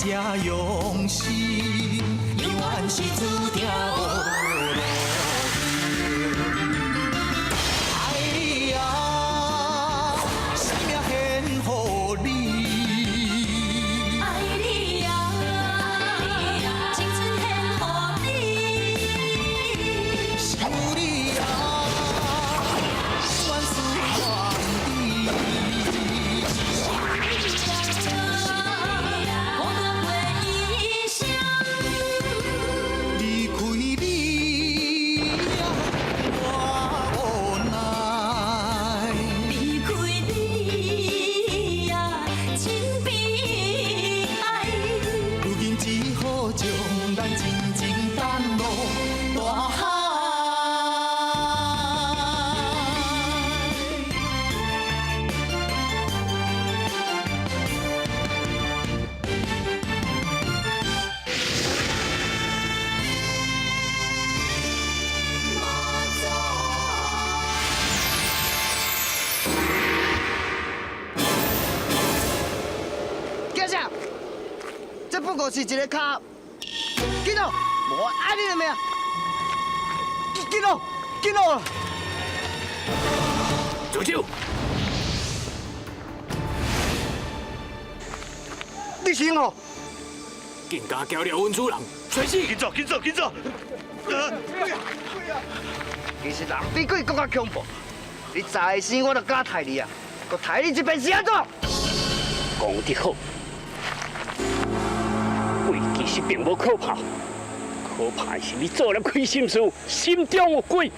才用心，永远是注定无路爱你啊，生命献予你。爱你啊，青春献予你。想你啊，永远思念你。孤单过异乡。离开你啊，我无奈。离开你啊，真悲哀。如今只好将咱真情等落大海。警察，这不过是一个卡，紧哦，无爱你的命，紧哦，紧哦！住手！你是哦？竟敢搅了阮主人，随死！紧走，紧走，紧走！其实人比鬼阁较恐怖，你再生我就敢刣你啊！阁刣你这边是按怎？讲得好，鬼其实并无可怕，可怕的是你做了亏心事，心中有鬼。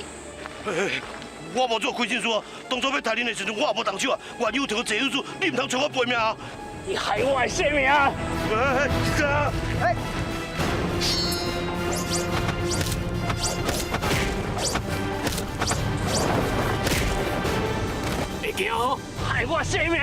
我无做亏心事啊！当初欲刣恁的时阵，我也无动手啊。我有提个济书，你毋通笑我赔命啊！你害我的性命！哎，哎，会惊哦，害我性命！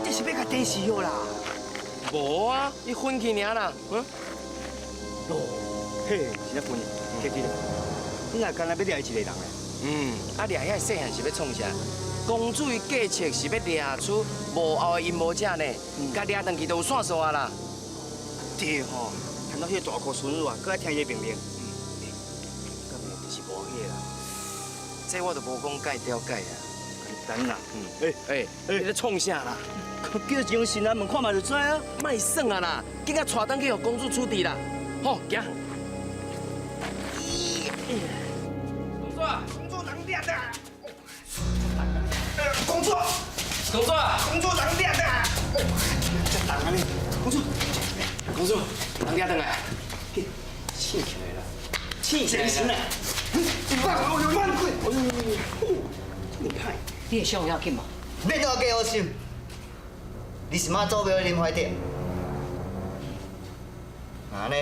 这是欲共电死啦？无啊，伊昏去尔啦。嗯。哦，嘿，是咧昏，记得。你若干焦欲掠伊一个人咧？嗯，啊掠遐细汉是欲创啥？公主的计策是欲掠出幕后的阴谋者呢，共掠转去就有线索啊啦。对吼，谈到彼个大箍孙女啊，阁爱听伊的命令。嗯，敢袂就是无彼个啦？这我就无讲解了解啊。等啦，哎哎，你咧创啥啦？叫精神啊，问看觅就知啊。莫耍啊啦，紧仔带转去予公主处置啦。好，行。公主，公主人掠的。公主，公主，公主人掠的。这重啊你，公主，公主，人掠转来。醒起来啦，醒起来啦。慢，慢滚！你看，你会伤要紧无？免我加好心。你是妈祖庙的林怀德，按呢，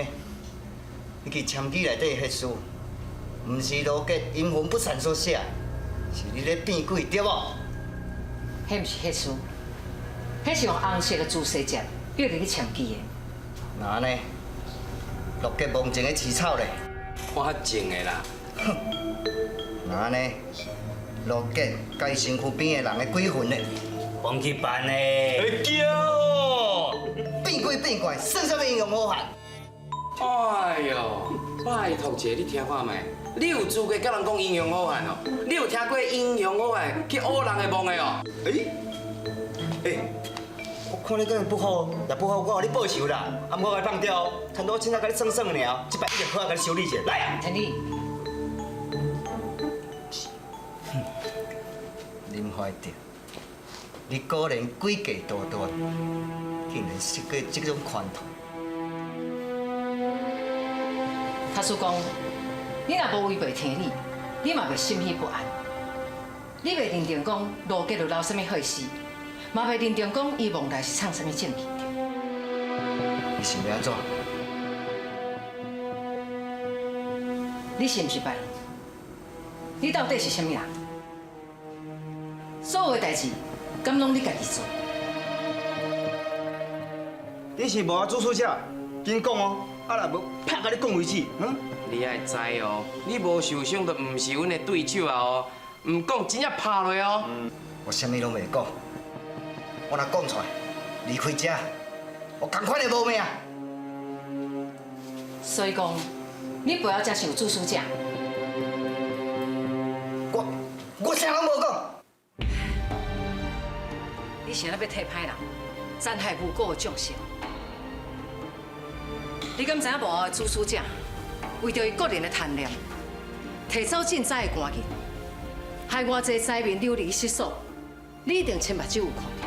你去签字内底的血书，毋是罗杰阴魂不散所写，是你咧变鬼对无？彼毋是血书，彼是用红色的朱砂结约你去签字的。那按呢，罗杰墓前的饲草咧？我较种的啦。哼，那按呢，罗杰佮伊身躯边的人的鬼魂咧？帮去办嘞！会惊哦！变鬼变怪，算啥物英雄好汉？哎呦，拜托者，你听看觅，你有资格佮人讲英雄好汉哦？你有听过英雄好汉去唬人的梦的哦？哎，哎，我看你今日不好，若不好，我予你报仇啦！啊，毋过我共你放掉，差不多凊彩共你算算尔，这摆一定好好共你修理一下，来啊！陈理，林怀德，你果然诡计多端，竟然设计这种圈套。假使讲，你若无违背天理，你嘛袂心虚不安。你袂认定讲罗杰有留啥物血丝，嘛袂认定讲伊墓内是藏啥物证据。你想欲按怎？你是毋是别人？你到底是啥物人？所有的代志，敢拢你家己做？你是无法做出者，紧讲哦，啊若无，拍共你讲为止。嗯？你愛知哦，你無受傷就毋是阮的對手啊哦，毋講真正拍落哦。我啥物攏袂講，我若講出來，離開這，我仝款會無命。所以講，你背後才是有主使者。我啥攏無講。你想咧欲替歹人，殘害無辜的眾生？你敢知影幕後的主使者為著伊個人的貪念，提走賑災的官銀，害偌濟災民流離失所？你一定親目睭有看著，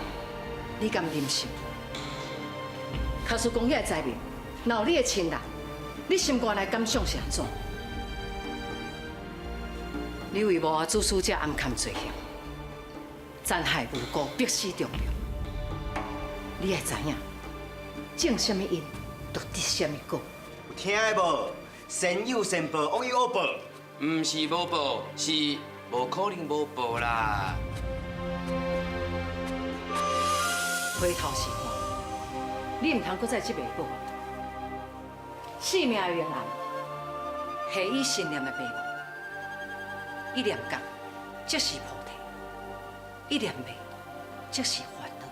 你敢忍心？假使講遐個災民，若有你的親人，你心肝內感想是按怎？你為幕後主使者暗崁罪行，殘害無辜，逼死忠良，你愛知影，種啥物因，就得啥物果。有聽的無？善有善報，惡有惡報。毋是無報，是無可能無報啦。回頭是岸，你毋通閣再這袂過。性命的明暗，係以信念的迷惘。一念覺，即是菩提；一念迷，即是煩惱。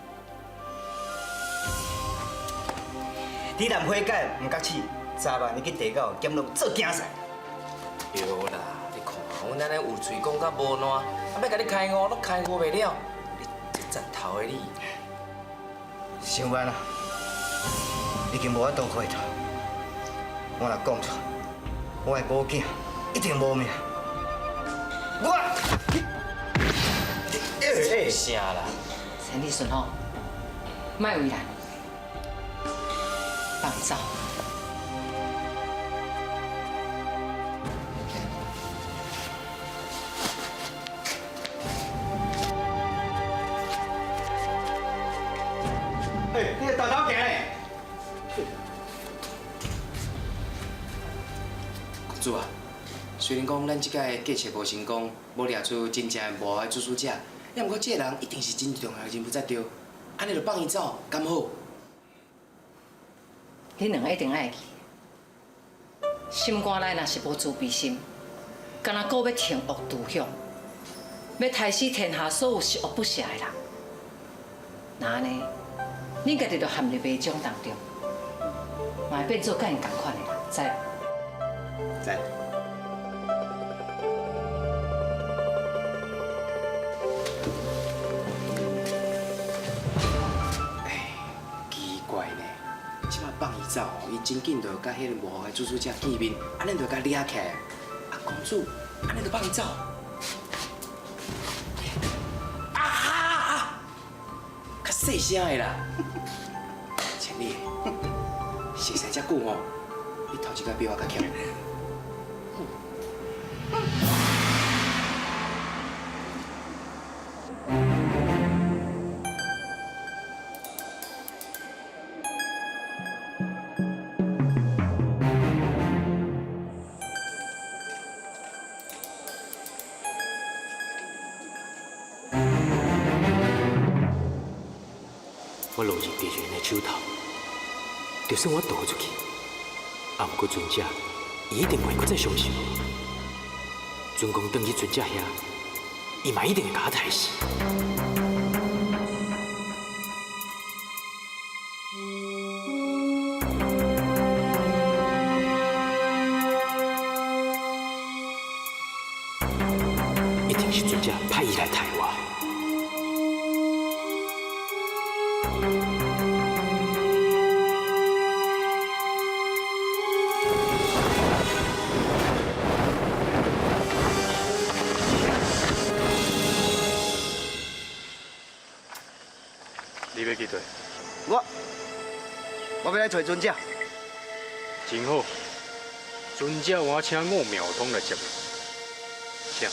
你若毋悔改，毋覺醒，早晚你去地窖監獄做囝婿。對啦，你看，阮按呢有喙講甲無爛，啊欲共你開悟攏開悟袂了，你這實頭的你。傷慢啊，已經無法度回頭。我若講出，我的某囝一定無命。我，欸，啥啦？陳立順吼，莫為難，放走。欸，你會偷偷行咧？公主啊，雖然講咱這擺計策無成功，無掠出真正的幕後的主使者，也毋過這个人一定是真重要的人物才對，按呢就放伊走，敢好？恁兩个一定愛記，心肝內若是無慈悲心，敢若閣欲懲惡除凶，欲刣死天下所有十惡不赦的人，那按呢，恁家己就陷入迷障當中，嘛會變做佮𪜶仝款的人，知無？知。欸，奇怪呢，這擺放伊走，伊真緊就佮彼个幕後的主使者見面，按呢就共掠起來。啊，公主，按呢就放伊走。啊啊！較細聲的啦，千里，熟似遮久吼，你頭一擺比我較強。我落入敌人的手頭，就算我逃出去，啊，毋過尊者伊一定袂閣再相信我。准講轉去尊者遐，伊嘛一定會共我刣死。一定是尊者派伊來刣我。你欲去佗？我欲來揣尊者。真好，尊者我請五妙通來接你，請。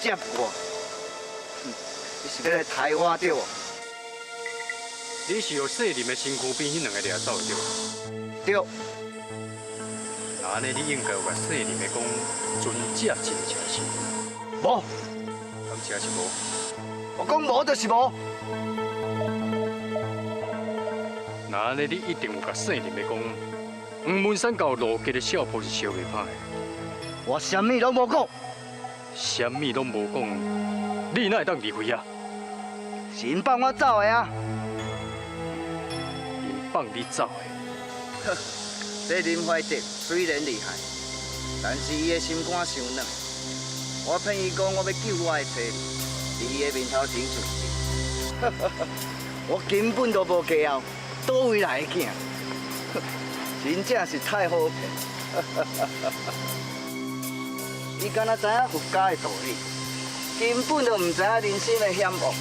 接我？你是欲來刣我對無？你是予細林的身軀邊彼兩個掠走的對無？對。那按呢，你應該有共細林的講，尊者真正是。無。敢真是無？我講無就是無。那按呢，你一定有共細林的講，黄文山佮罗杰的少妇是相袂歹。我啥物拢无讲，啥物拢无讲，你哪会当离开遐？是𪜶放我走的啊！𪜶放你走的？这林怀德虽然厉害，但是伊的心肝伤软。我骗伊讲我欲救我的妻儿，伫伊的面头前自尽。我根本都无家后，佗位来的囝？真正是太好骗。伊敢若知影佛家的道理，根本就毋知影人生的险恶。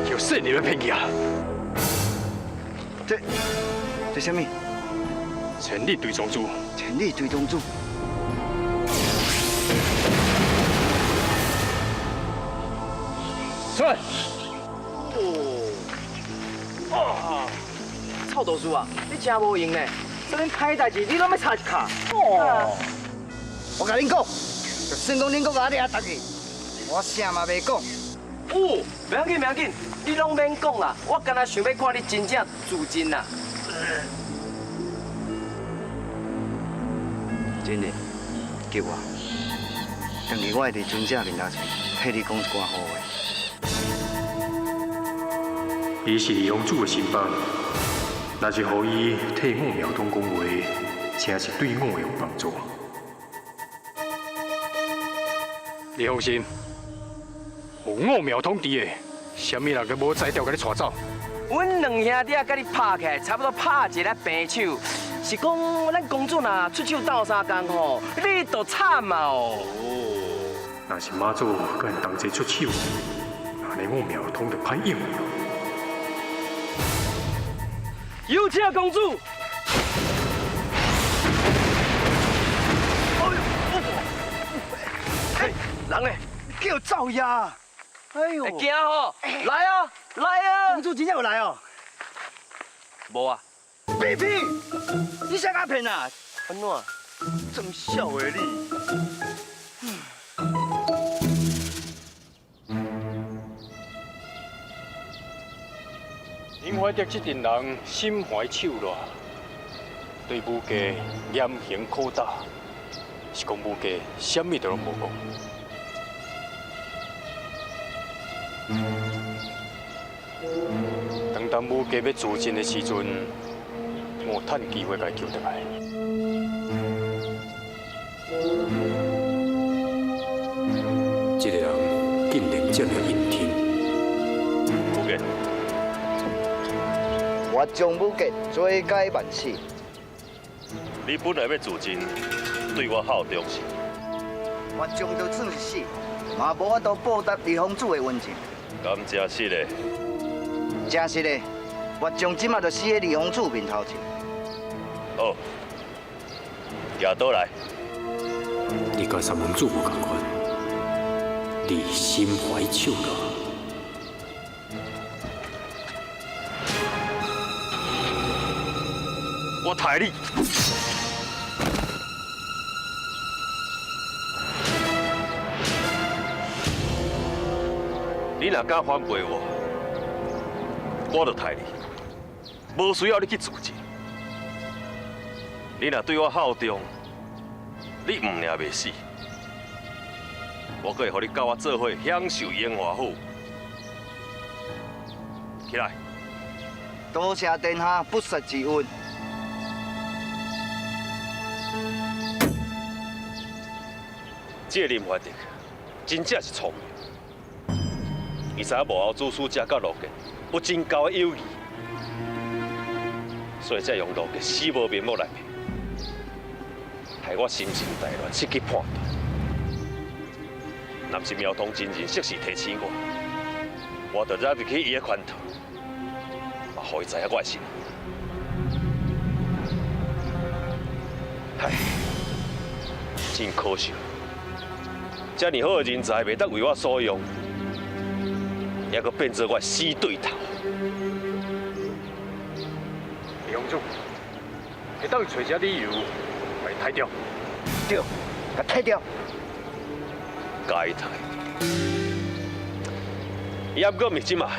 叫细你来骗去啊！这啥物？千里追踪珠。千里追踪珠。出来！哦，啊！臭道士啊，你真无用呢！啥物歹代志你拢欲插一跤。哦。我共恁讲，就算讲恁阁共我掠转去，我啥嘛袂讲。哦，袂要紧，袂要紧，你拢免讲啦，我干焦想欲看你真正自尽啦。真的，救我！转去我会伫尊者面头前替你讲一寡好话。伊是李公主的心腹，若是予伊替我苗通讲话，真是对我有帮助。你放心，有我苗通伫的，啥物人阁无才调共你带走。阮两兄弟仔佮你拍起来，差不多拍一个平手。是讲咱公主若出手斗相共吼，你就惨啊哦。若是妈祖佮𪜶同齐出手，按呢我苗通就歹应付。有请公主。哎呦，人呢？叫走呀！哎呦，会惊吼！来啊，来啊！公主真正有来哦？无啊。屁屁！你啥甲骗啊？按怎？这么痟的你？林怀德这阵人心怀手软，对武家严刑拷打，是讲武家啥物都拢无讲。当当武家欲自尽的时阵，我趁机会共伊救转来。这个人竟然这么阴天。武杰，我将武杰罪该万死。你本来欲自尽，对我效忠是？我将就算是死，嘛无法度报答李公主的恩情。敢真实的？真实的，我将这马就死伫李公主面头前。好，举刀来。你佮三公主无仝款，你心怀手软。我刣你！你若敢反背我，我就刣你。无需要你去自尽。你若对我效忠，你毋尔袂死，我阁会予你佮我做伙享受荣华富。起来！多谢殿下不杀之恩。这个林怀德真正是聪明，伊知影幕后主使者佮罗杰有真厚的友谊，所以才用罗杰死无面目来骗，害我心神大乱，失去判断。若毋是苗通真人适时提醒我，我就入去伊的圈套，嘛予伊知影我的身份。唉，真可惜。这么好的人才袂当为我所用，犹阁变做我的死对头。李公主，会当揣一理由共伊刣掉。对，共刣掉。共伊刣。也毋过毋是这马，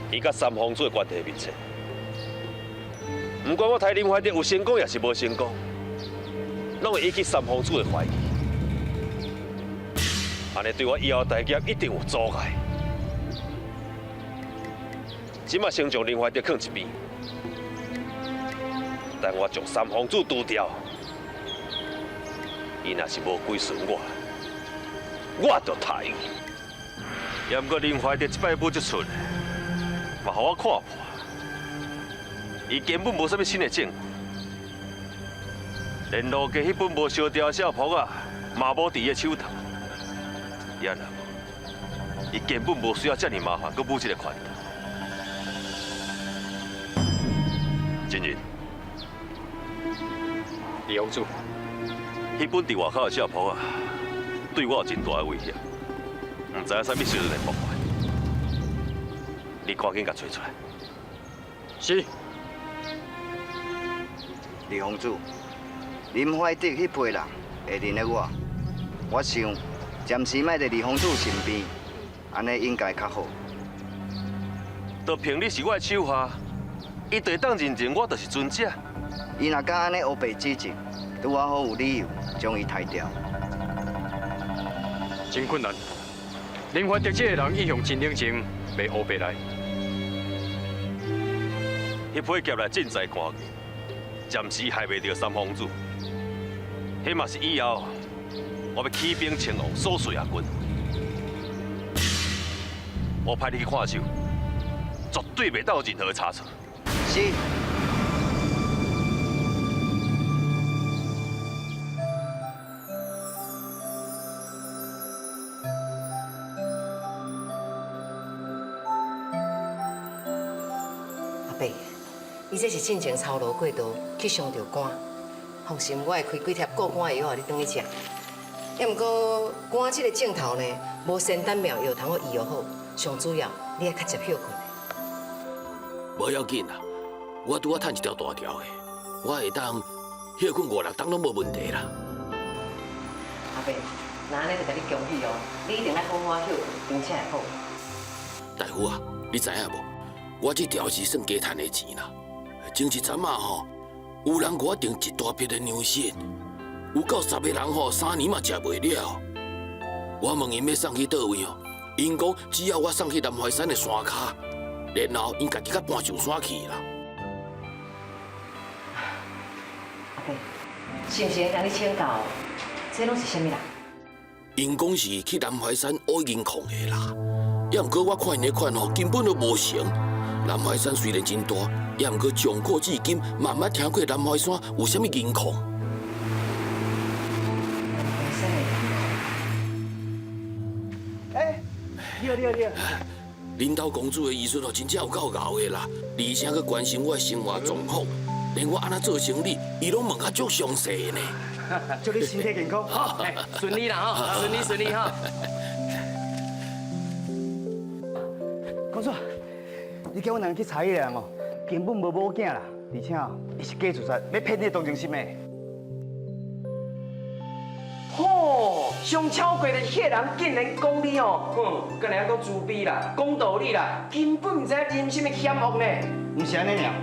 伊佮三皇子的关系密切。不管我刣林怀德有成功，抑是无成功，拢会引起三皇子的怀疑。按呢对我以后大业一定有阻碍。这马先将林怀德放一边，等我将三皇子除掉，伊若是无归顺我，我就刣伊。也毋过林怀德这摆舞这出，嘛予我看破，伊根本无啥物新的证据，连罗家彼本无烧掉的相簿仔，嘛无伫伊的手头。也若无，伊根本无需要遮尔麻烦，阁舞这个拳头。真人，李公主，彼本伫外口的相簿仔，对我有真大的威胁，毋知影啥物时阵会爆发。你赶紧共揣出来。是。李公主，林怀德彼批人会认得我，我想暂时莫伫李公主身边，按呢应该较好。就凭你是我的手下，伊就会当认定我就是尊者。伊若敢按呢乌白指责，拄仔好有理由将伊刣掉。真困难。林怀德这个人一向真冷静，袂乌白来。彼批劫来进在关键，暂时害袂著三皇子。彼嘛是以后我欲起兵称王所需的军。我派你去看守，绝对袂当有任何的差错。是。阿伯，伊这是进前操劳过度，去伤著肝。放心，我会开几贴顾肝的药予你转去食。也毋过肝这个症头呢，无仙丹妙药通予医好，上主要你爱较捷歇睏。无要紧啦，我拄仔趁一条大条的，我会当歇睏五六冬拢无问题啦。阿伯，那按呢就共你恭喜哦，你一定爱好好歇睏，并且会好。大夫啊，你知影无？我这条是算加趁的钱啦。前一阵仔吼，有人共我订一大笔的粮食，有够10个人吼，3年嘛食袂了。我问𪜶欲送去佗位哦，𪜶讲只要我送去南怀山的山跤，然后𪜶家己阁搬上山去啦。阿伯，是毋是会共你请教？这拢是啥物人？𪜶讲是去南怀山挖银矿的啦，也毋过我看𪜶彼款吼，根本就无成。南怀山虽然真大，也毋过从古至今，嘛毋捌听过南怀山有啥物银矿。哎，你好，你好，你好。恁兜公主的医术哦，真正有够𠢕的啦，而且阁关心我的生活状况，连我按怎做生理，伊拢问甲足详细的呢。祝你身体健康，顺利啦吼，顺利顺利哈。公主，你叫阮人去查彼个人哦，根本无某囝啦，而且哦，伊是假自杀，欲骗你的同情心的。吼，上超过的彼个人竟然讲你哦，哼，阁来阁自卑啦，讲道理啦，根本毋知人生的险恶呢。毋是按呢尔，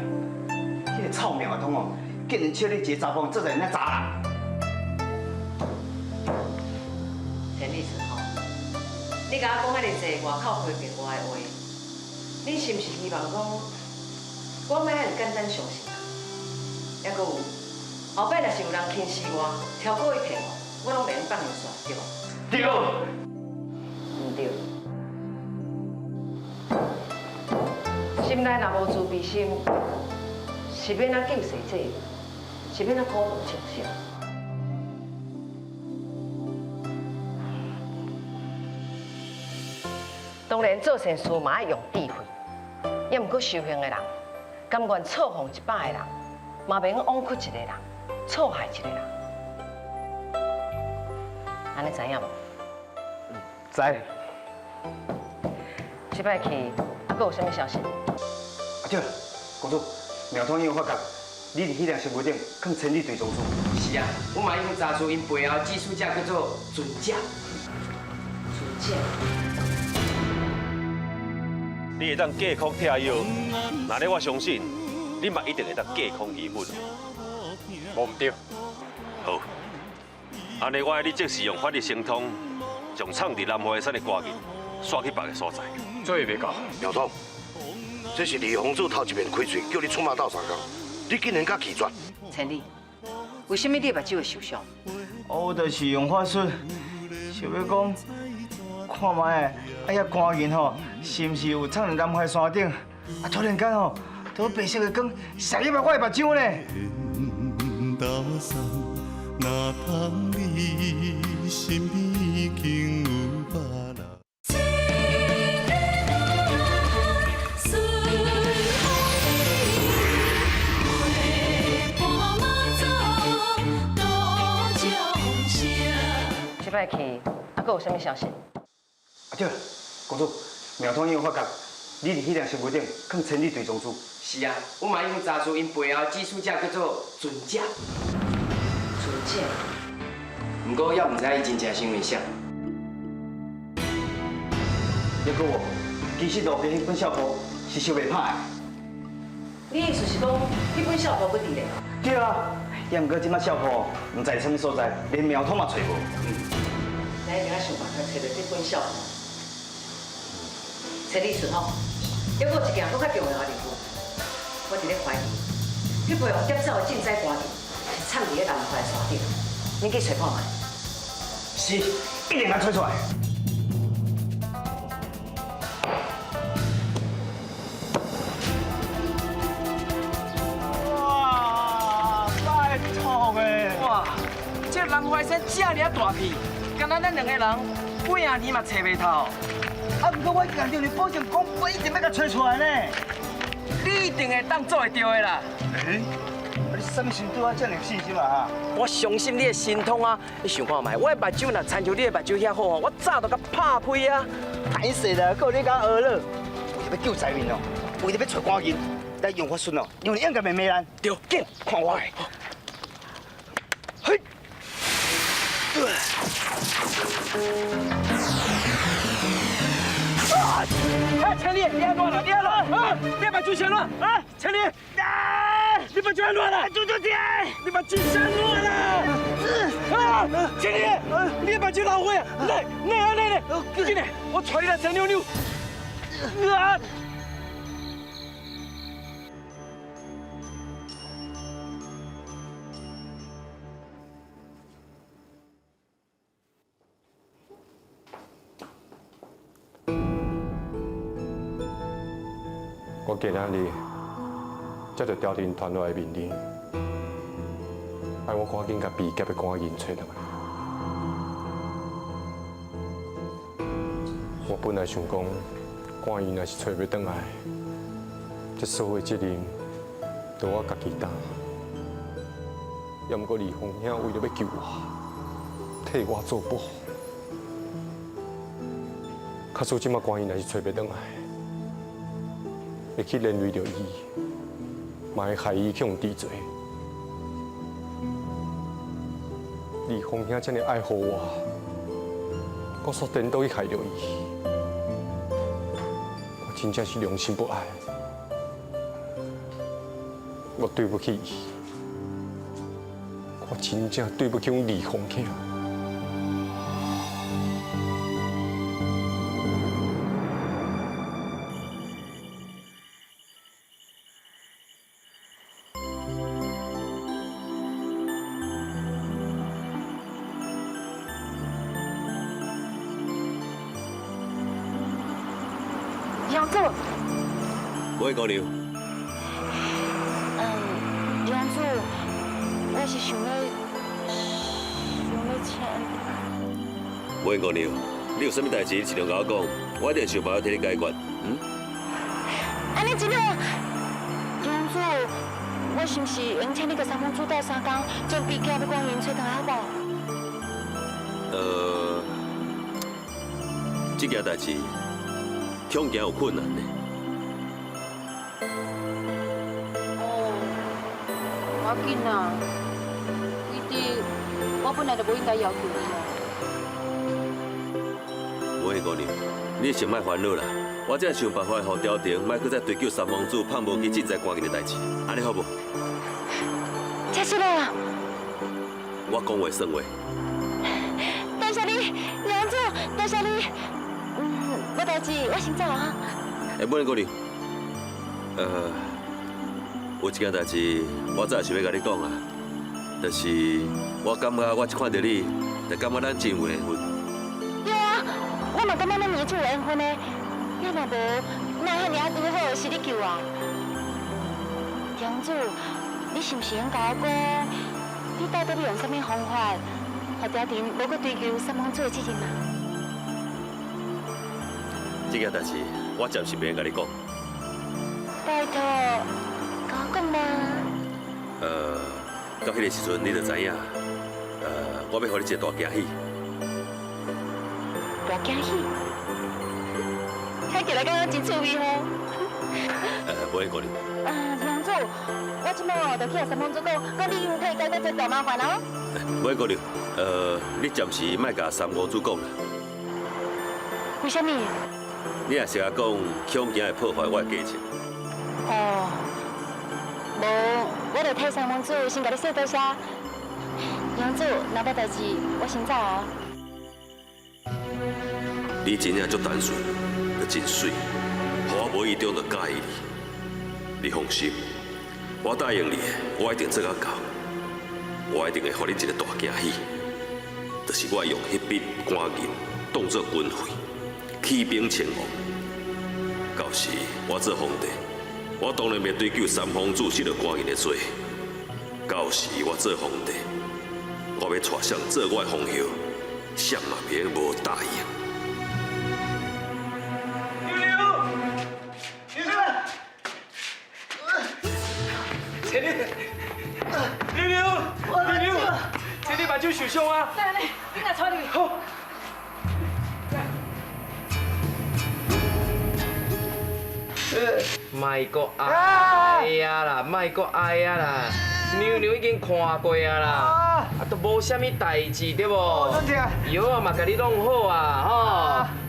彼个臭庙的通哦，竟然笑你一个查某做一个查人。田律师吼，你共我讲遐尔济外口批评我的话，你是毋是希望讲我莫遐尔简单相信啊？抑阁有，后摆若是有人轻视我，超过伊骗我，我拢袂用放𪜶煞，对无？对。毋对。心内若无慈悲心，是欲怎救世济？是欲怎苦度众生？当然做善事嘛爱用智慧，也毋过修行的人，甘愿错放100个人，嘛袂用枉屈一个人，错害一个人。按呢知影无？知。这摆去，犹阁有啥物消息？啊对了，公主，庙通已经发觉，你伫彼条新闻顶囥千里队宗师。是啊，我嘛已经查出𪜶背后指使者叫做尊者。尊者。你會當隔空拆藥，那呢我相信你嘛一定會當隔空醫本。無毋對。好，按呢我愛你即時用法力神通，將藏佇南華山的官印刷去別个所在。做袂到。苗通，這是李洪志頭一遍開喙，叫你出馬鬥相共，你竟然敢拒絕？千里，為啥物你的目睭會受傷？我就是用法術，想欲講看覓，啊遐官印吼，是毋是有藏佇南華山頂？啊，突然間吼，就白色的光射入來我的目睭呢。這擺去，啊，閣有啥物消息？啊對，公主，苗通已經發覺，你佇彼棟身軀頂囥千里追蹤珠。是啊，我嘛已經查出𪜶背後指使者叫做尊者。尊者。毋過猶毋知伊真正身份啥。抑閣有，其實路邊彼本相簿是燒袂歹的。你意思是講，彼本相簿閣佇咧？對啊，抑毋過這擺相簿毋知佇啥物所在，連苗通嘛揣無。咱一定愛想辦法揣著這本相簿。千里順吼，抑閣有一件閣較重要的任務，我佇咧懷疑，彼批予劫走的賑災官印是藏佇咧南華山頂，恁去揣看覓。是，一定共揣出來。哇，拜託的！哇，這南華山這爾大片，敢若咱兩个人幾仔年嘛揣袂透。啊，毋過我共著你保證講，我一定欲共揣出來呢。你一定會當做會著的啦。欸，你啥物時對我這麼有信心啊？我相信你的神通啊！你想看覓，我的目睭若親像你的目睭遐好吼，我早就共拍開啊！歹勢啦，閣有你共我學了，為著欲救災民哦，為著欲揣官印，咱用法術哦，用應該袂迷咱。對，緊看我的。嘿。啊！哎，千里，你按怎啦？你按怎？啊！你目睭啥怎？啊！千里，啊！你目睭按怎啦？猪猪姐，你目睭啥怎啦？啊！千里，你目睭流血啊！来，来啊，来来，紧来，我带你來找妞妞。啊！我今仔日接到朝廷傳落來的命令，愛我趕緊共被劫的官印揣轉來。我本來想講，官印若是揣袂轉來，這所有責任都我家己擔。也毋過李鳳兄為著欲救我，替我做保。假使這擺官印若是揣袂轉來，會去連累著伊，嘛會害伊去予治罪。李鳳兄這麼愛護我，我煞顛倒去害著伊，我真正是良心不安，我對不起伊，我真正對不起阮李鳳兄。楊祖，喂，姑娘。楊祖，我是想欲請。喂，姑娘，你有啥物代誌，盡量共我講，我一定想辦法替你解決。嗯？按呢真好。楊祖，我是毋是會用請你佮三公主鬥相共，將被劫的官印揣轉來好無？這件代誌恐驚有困難呢。哦，無要緊啦，其實我本來就無應該要求你啊。喂，美姑娘，你先莫烦恼啦，我才想办法予朝廷莫阁再追究三公主胖无去赈灾官银的代志，按呢好无？这是啦。我讲话算话。多谢你，娘子，多谢你。无代志，我先走啊。哎，美姑娘，有一件代志，我早就想欲共你讲啊，就是我感觉我一看著你，就感觉咱真有缘分。对啊，我嘛感觉咱娘足有缘分的。你若无，哪会遐尔拄好是你救我？公主，你是毋是用共我讲，你到底欲用啥物方法，予朝廷无阁追究三公主的责任啊？这件代志，我暂时袂用共你讲。拜托，共我讲嘛。到彼个时阵你就知影。我欲予你一个大惊喜。大惊喜？听起来敢若真趣味吼。无影姑娘。啊，娘子，我这摆就去共三公主讲，讲你可以解决这大麻烦哦。无影姑娘，你暂时莫共三公主讲啦。为啥物？你若是共讲，恐惊会破坏我的计策。哦，无，我就替三公主先共你说多谢。娘子，若无代志，我先走啊。你真正足单纯，阁真媠，予我无意中就佮意你。你放心，我答应你，我一定做甲到。我一定会予你一个大惊喜，就是我用彼笔官银当做军费，起兵称王。到时我做皇帝，我当然袂追究三公主失落官银的罪。到时我做皇帝，我欲带谁做我的皇后，谁嘛袂用无答应。牛牛，牛牛，千里，牛牛，牛牛，千里目睭受伤啊！来来，你来带入去。好。莫阁哀啊啦，莫阁哀啊啦，娘娘已经看过啊啦，啊都无啥物代志对无？药啊嘛共你弄好啊，吼，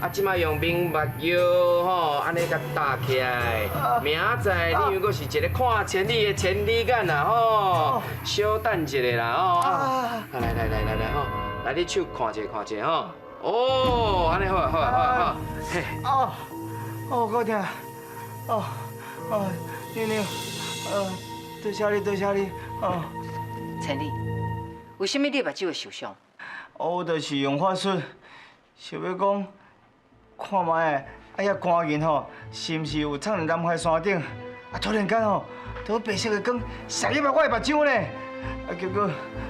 啊这摆用明目药吼，按呢共打起来，明仔载你又阁是一个看千里的千里眼啦，吼，小等一下啦，吼，啊，来来来来来吼，来你手看一下看一下吼，哦，按呢好啊好啊好啊好，嘿，哦，哦，够疼。哦，哦，娘娘，多谢你，多谢你，哦。千里，为啥物你目睭会受伤？哦，我就是用法术，想欲讲，看觅，啊遐官银吼，是毋是有藏伫南淮山顶？啊，突然间吼，就有白色的光射入来我的目睭呢。啊，结果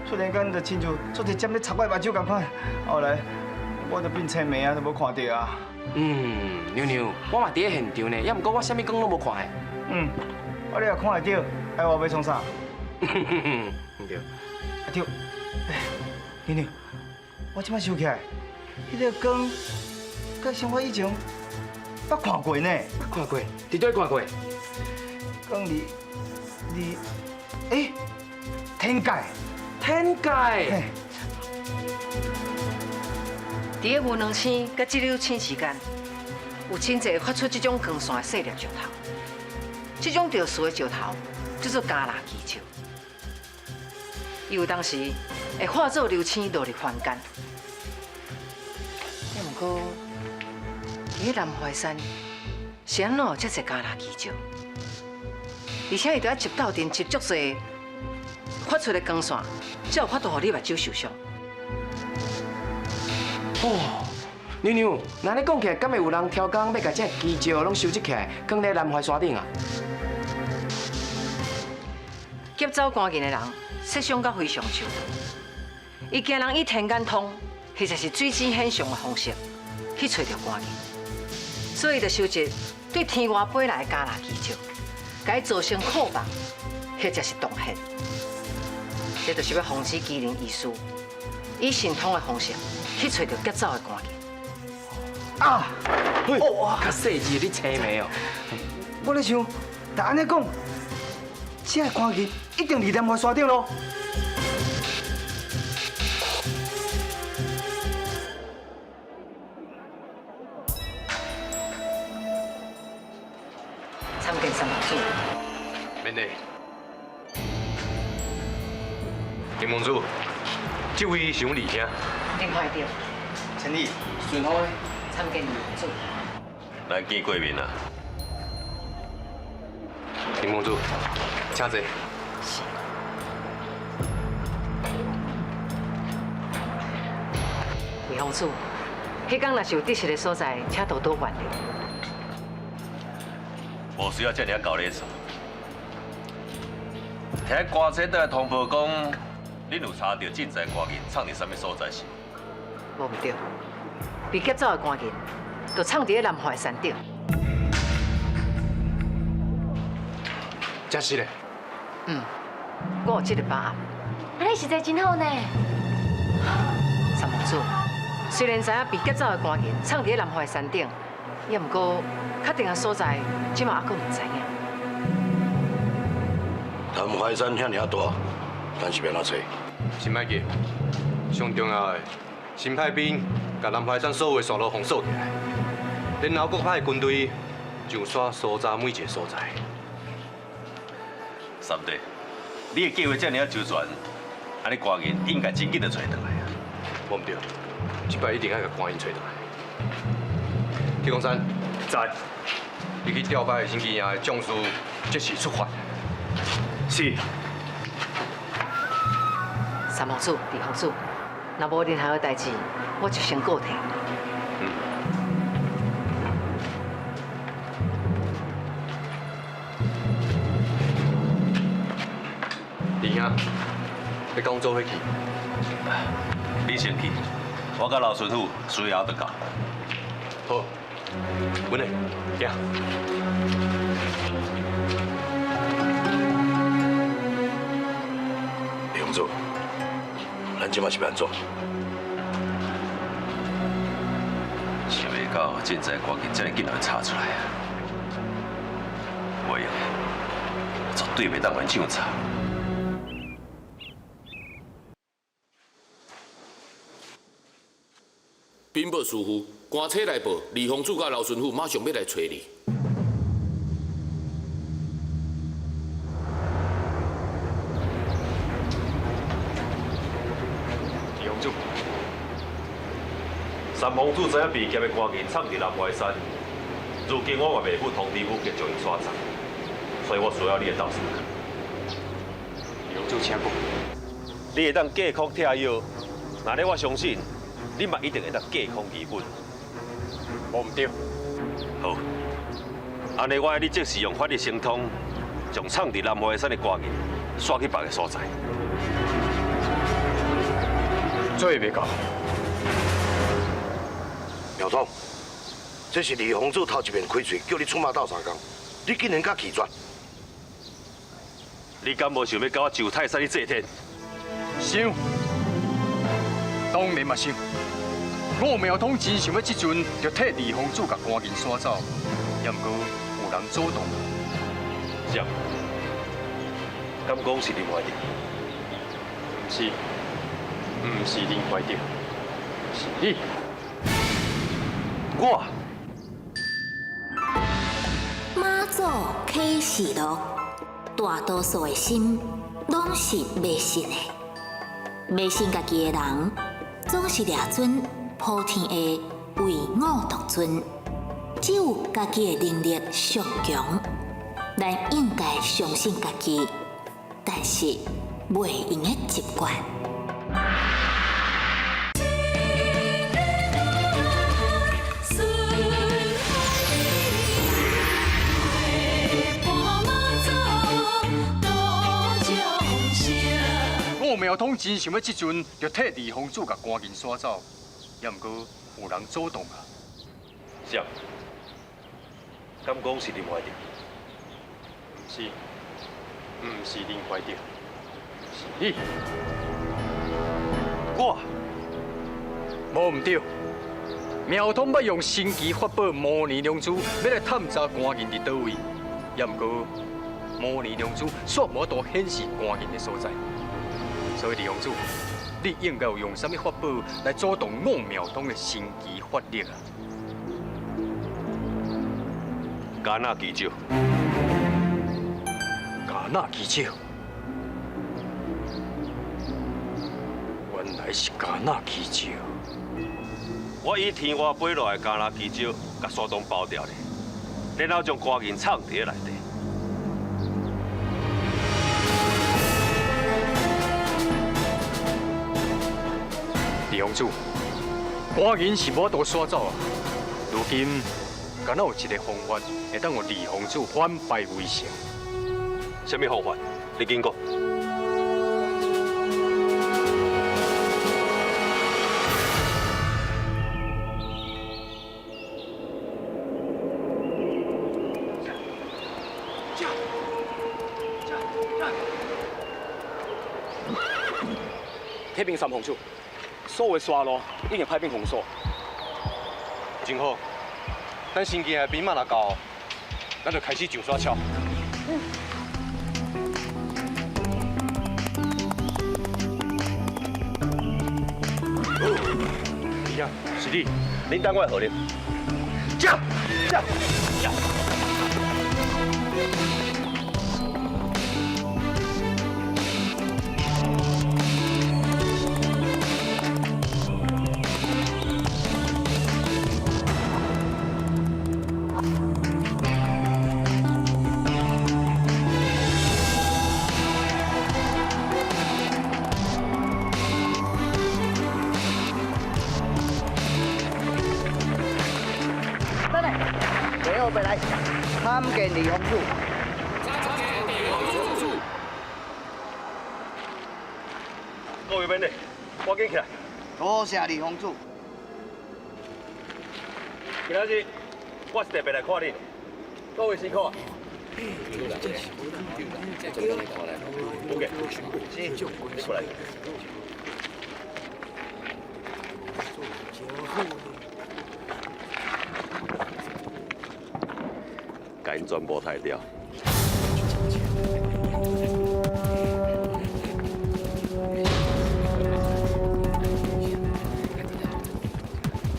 突然间就亲像做一针咧插我的目睭仝款，后来我就变青盲啊，都无看著啊。嗯，娘娘，我嘛伫咧现场呢，也毋过我啥物光拢无看的。嗯，啊你若看会著，哎我欲创啥？毋对。啊对，娘娘，我这摆想起来，彼个光，佮像我以前捌看过呢。捌看过？伫佗看过？光伫伫，欸，天界。天界。伫咧无两星佮这溜星之间，有真济发出这种光线的细粒石头。这种特殊的石头叫做伽拉奇石。伊有当时会化作流星落入凡间。也毋过，伫咧南怀山是按怎有遮济伽拉奇石？而且伊伫遐集斗阵集足济，发出的光线，才有法度予你目睭受伤。哦，娘娘，那按呢讲起来，敢会有人挑工欲共这奇石拢收集起来，囥咧南怀山顶啊？劫走官银的人，设想甲非常周到。伊惊人以天眼通，或者是水晶显像的方式去揣著官银，所以就收集对天外飞来的伽拉奇石，共伊做成库房，或者是洞穴。这就是欲防止机灵医师以神通的方式去揣著劫走的官银。啊！哇，较细致，你青眉哦。我咧想，但按呢讲，这个官银一定伫南怀山顶咯。参见三公子。免礼。林公子，这位是阮二兄。林怀德。千里，顺风。参见二公子。咱见过面啊。林公子，请坐。是。魏公子，彼工若是有得失的所在，请多多原谅。无需要这尔厚礼数。听官差来通报讲，恁有查到赈灾官银藏伫啥物所在是？无毋对，被劫走的官银，就藏伫咧南华山顶。真是咧？嗯，我有这个把握。按呢实在真好呢。三公子，虽然知影被劫走的官银藏伫咧南华山顶，也毋过确定的所在，这马犹阁毋知影。南怀山遐尔大，咱是欲按怎揣？先莫急，上重要的，先派兵共南怀山所有的线路封锁起来，然后阁派军队上山搜查每一个所在。三弟，你的计划这尔周全，按呢官银应该真紧就揣转来啊。无毋对，这摆一定爱共官银揣转来。铁公山，在，你去调派新机营的将士，即时出发。是。三公子、二公子，若无任何代志，我就先告退。嗯。二兄，你跟阮做伙去。你先去，我佮老巡抚随后就到。好，阮来，行。李公子，咱这摆是欲按怎？想袂到赈灾官银这么紧就查出来啊！袂用，绝对袂当予𪜶抢查。禀报师傅，官差来报，李凤柱佮刘巡抚马上欲来揣你。李凤柱，三公子知影被劫的官银藏伫南怀山，如今我嘛袂赴通知武警将𪜶徙走，所以我需要你的斗相。李凤柱，请讲。你会当隔空拆药，那呢我相信。你嘛一定会当隔空医本。无毋对。好，按呢我爱你即时用法力神通，将藏伫南怀山的官银徙去别个所在。做袂到。苗统，这是李洪柱头一遍开喙，叫你出马斗相共，你竟然敢拒绝？你敢无想欲共我上泰山去祭天？想，当然嘛想。我苗统真想欲这阵就替李凤柱共官银徙走，也毋过有人阻挡。是，敢讲是林怀德？毋是，毋是林怀德，是你。我。妈祖启示录，大多数的心拢是迷信的，迷信家己的人，总是掠准普天下唯我独尊，只有家己的能力上强，咱应该相信家己，但是袂用得习惯。我苗统真想欲这阵就替李凤柱共官银徙走，也毋过有人阻挡啊。是，敢讲是林怀德？毋是，毋是林怀德，是你。我。无毋对，苗统欲用神奇法宝摩尼龙珠，欲来探查官银伫佗位，也毋过摩尼龙珠煞无法度显示官银的所在。所以李凤柱，你应该有用啥物法宝来阻挡我苗统的神奇法力啊？敢若祈酒。那奇石，原来是迦纳奇石。我以天外飞落来迦纳奇石，共山洞包掉咧，然后将官银藏伫咧内底。李公主，官银是无法度刷走啊！如今，敢若有一个方法，会当予李公主反败为胜。啥物方法？你紧讲。启禀三皇子，所有山路已经派兵封锁。真好，等新进的兵马若到，咱就开始上山樵。李兄，是你，恁等我号令。驾，驾，驾。参见李公主。各位免礼，我紧起来。多谢李公主。今仔日我是特别来看你，各位辛苦啊。吴杰，你过来。共𪜶全部杀掉。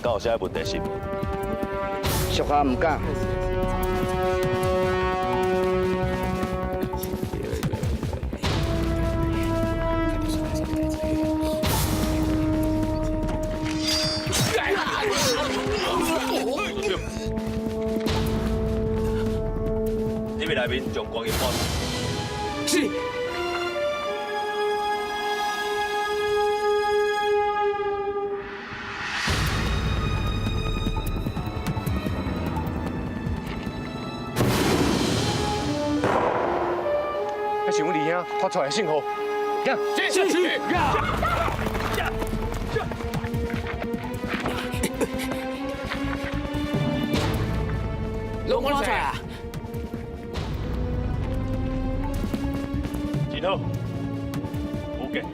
敢有啥问题是无？属下毋敢。入去内面将官银搬。是。那是阮二兄发出来的信号。是是。拢看出来啊！真好，吴杰。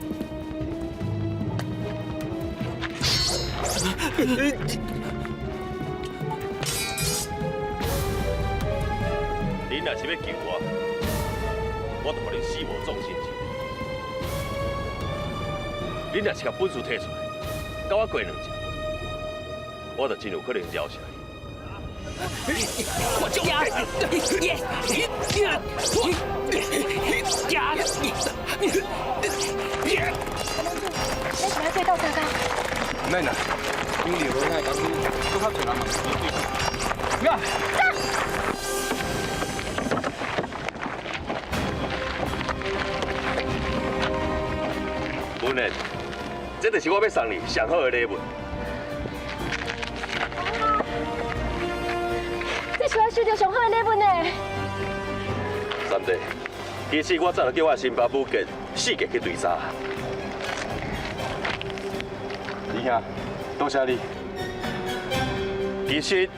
你若是欲救我，我就予恁死无葬身之地。恁若是共本事提出来，佮我过两招，我就真有可能饶舌你。我就呀耶呀呀！你是欲做斗相共？免啦，因为刘兄的公司阁较济人嘛是对手。呀！文燕，这就是我欲送你上好的礼物。这是我收到上好的礼物呢。三弟，其实我早就叫我新爸母杰四界去追查。二兄，多谢你。其实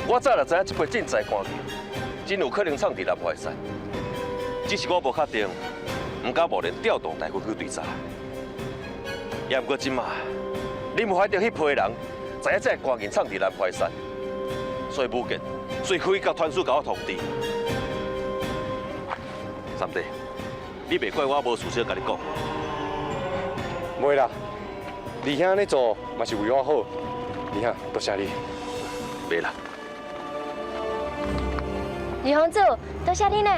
我早就知影这批赈灾官银真有可能藏伫南淮山，只是我无确定，毋敢贸然调动大军去追查。也毋过这马，林怀德彼批人知影这个官银藏伫南淮山，所以武杰随开甲团师共我通知。三弟，你袂怪我无事先共你讲。袂啦，二兄按呢做嘛是为我好。二兄，多谢你。袂啦。二皇子，多谢你呢。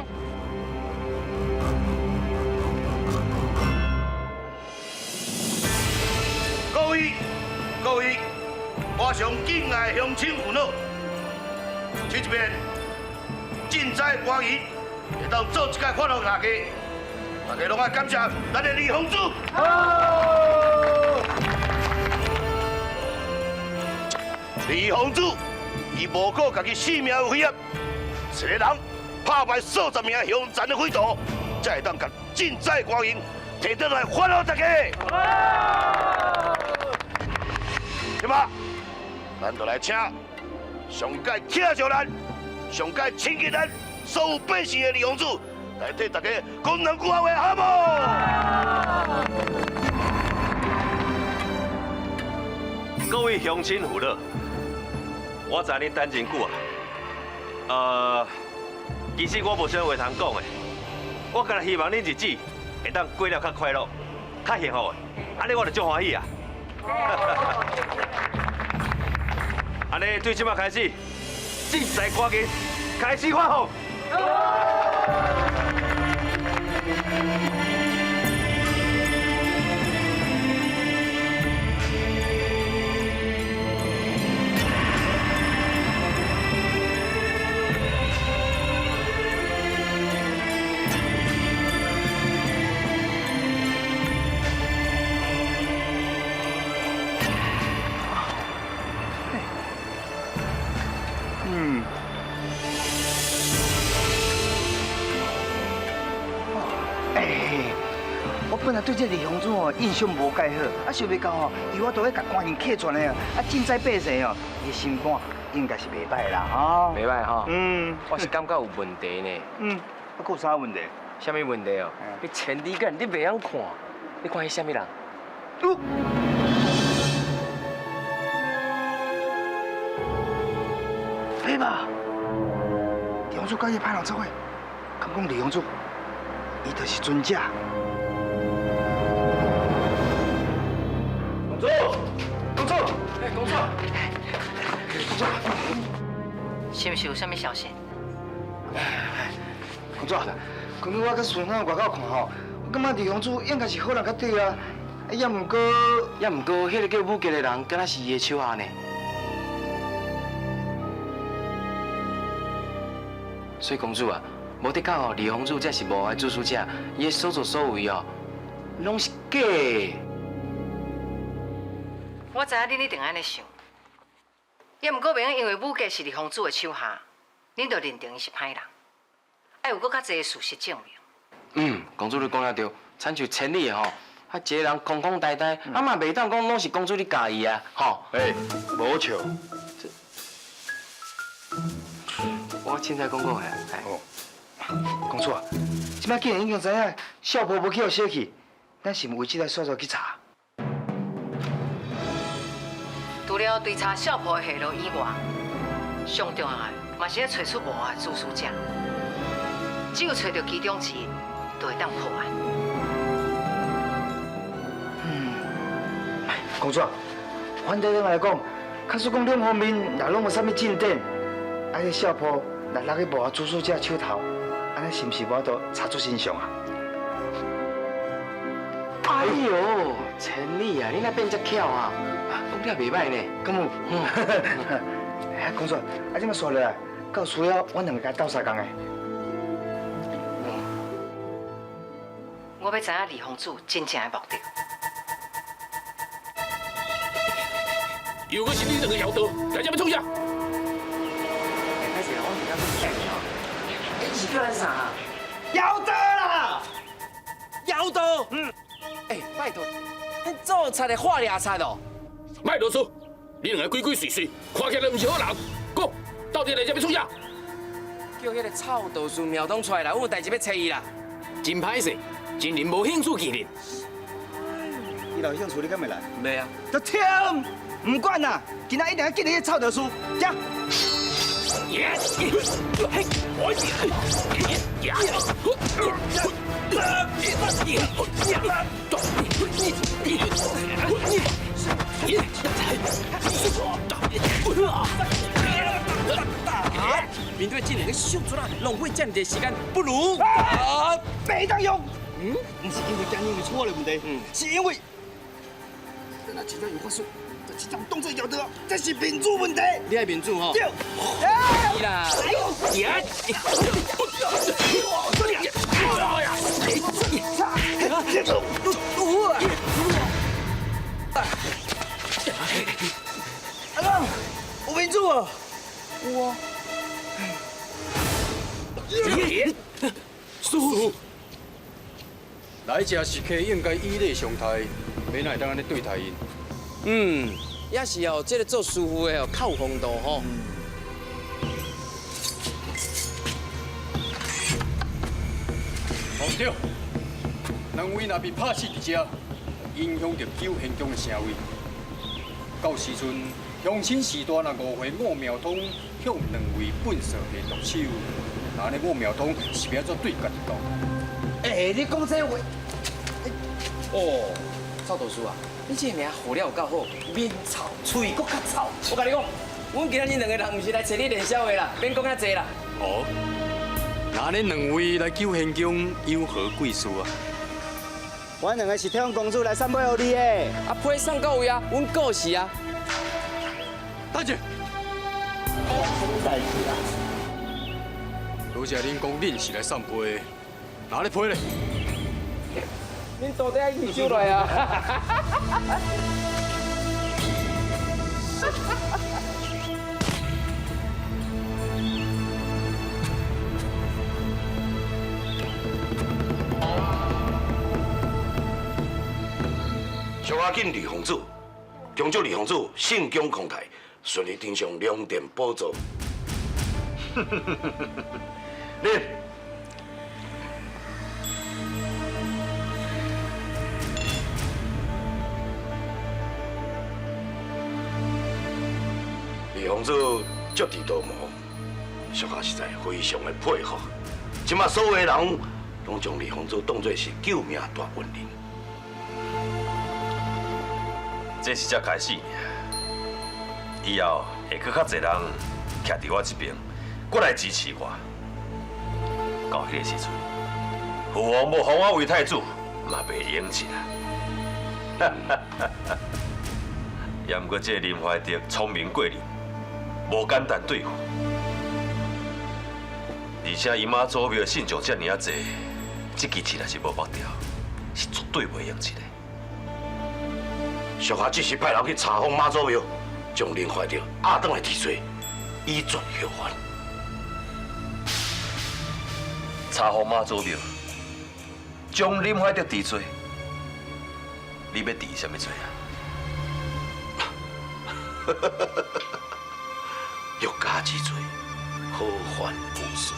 各位，各位，我上敬爱乡亲父老，这一遍赈灾官员会当做一届发放大家，大家拢爱感谢咱的李洪柱。李洪柱，伊无顾家己性命危险，一个人拍败数十名凶残的匪徒，才会当共赈灾官员提转来发予大家。这马，咱就来请上届疼惜咱、上届亲近咱所有百姓的李洪柱，来替大家讲两句话，好无？各位乡亲父老，我知恁等真久啊。其实我无啥话通讲的，我干焦希望恁日子会当过了较快乐、较幸福的，按呢我就足欢喜啊。按呢对这马开始，赈灾官员开始发放。我本来对这李洪柱哦印象无介好，啊想袂到吼，伊我都咧共官员客串的啊，啊赈灾百姓哦，伊心肝应该是袂歹啦吼。袂歹吼。嗯。我是感觉有问题呢。嗯。啊，阁有啥问题？啥物问题哦？你千里眼，你袂晓看，你看彼啥物人？对吧？李洪柱佮伊歹人做伙，敢讲李洪柱，伊就是尊者。公主，公主，哎，公主，公主，是毋是有啥物消息？公主，刚刚我去孙汉外口看吼，我感觉李洪柱应该是好人较对啊，也毋过，也毋过，彼个叫武杰的人，敢若是伊的手下呢。所以公主啊，无得讲哦，李洪柱才是无爱主使者，伊的所作所为哦，拢是假的。我知影恁一定按呢想，也毋过袂用因为武杰是李洪柱的手下，恁就认定伊是歹人，爱有阁较济的事实证明。嗯，公主你讲了对，亲像千里的吼，啊一个人空空呆呆，啊嘛袂当讲拢是公主你教伊啊，吼。哎，无错。我凊彩讲讲的。哦，公主啊，这摆既然已经知影少婆无去予烧去，咱是毋为这个煞煞去查？除了追查少婆的下落以外，上重要的嘛是欲揣出幕后的主使者。只有揣著其中之一，就会当破案。嗯，公主，反对来讲，假使讲两方面若拢无啥物进展，啊，这少婆若落去幕后主使者手头，按呢是毋是无法度查出真相啊？哎呦，千里啊，你哪变遮巧啊？讲了袂歹呢，敢有？哎，公主，啊，这么煞落来，够需要阮两个共斗相共的。我欲知影李洪柱真正的目的。又阁是你两个妖道，来这欲创啥？哎，歹势，我伫遐等吼。你是叫咱啥？妖道啦！妖道。嗯。哎，拜托，恁做贼的画俩贼哦。莫啰嗦，你两个鬼鬼祟祟，看起来毋是好人。讲，到底来这欲创啥？叫彼个臭道士苗东出来啦，我有代志欲揣伊啦。真歹势，真人无兴趣见恁。伊若有兴趣，你敢会来？袂啊。就听，毋管啦，今仔一定要见彼个臭道士，走。面对这两个小卒仔，浪费这么济时间，不如啊，袂当用。嗯，毋是因为惊因为错的问题，是因为这若真正有法术，这真正当作摇得，这是面子问题。你爱面子吼？对。是啦。阿公，有面子无？有啊。师父，来这食客应该以礼相待，欲哪会当按呢对待𪜶？嗯，也是哦，这个做师父的哦，较有风度吼。哦对，两位若被拍死伫遮，影响著九玄宫的声威。到时阵，乡亲士大若误会五庙通向两位笨蛇下毒手，那按呢五庙通是欲按怎对家己交代？欸，你讲这话，哦，赵大师啊，你这个名号了有够好，面臭，喙阁较臭。我共你讲，阮今仔日两个人毋是来揣你练痟的啦，免讲遐济啦。哦，那恁两位来九玄宫有何贵事啊？阮两个是替阮公主来送批予你的。啊，批送到位啊，阮过时啊。等者，什么代志啊？多谢恁讲恁是来送批的，哪咧批咧？恁徒弟爱收来啊！小可见李公子，恭祝李公子圣功康泰，顺利登上龙殿宝座。你。李公子足智多谋，小可实在非常的佩服。这马所有的人拢将李公子当作是救命大恩人。这是才开始，以后会阁较济人徛伫我这边，阁来支持我。到彼个时阵，父王无封我为太子，嘛袂用得啊！也毋过这个林怀德聪明过人，无简单对付，而且伊妈祖庙信众遮尔啊济，这支箭若是无缚牢，是绝对袂用得的。属下只是派人去查访妈祖庙，将林怀德押转来治罪，以绝后患。查访妈祖庙，将林怀德治罪，你欲治啥物罪啊？欲加之罪，何患无辞？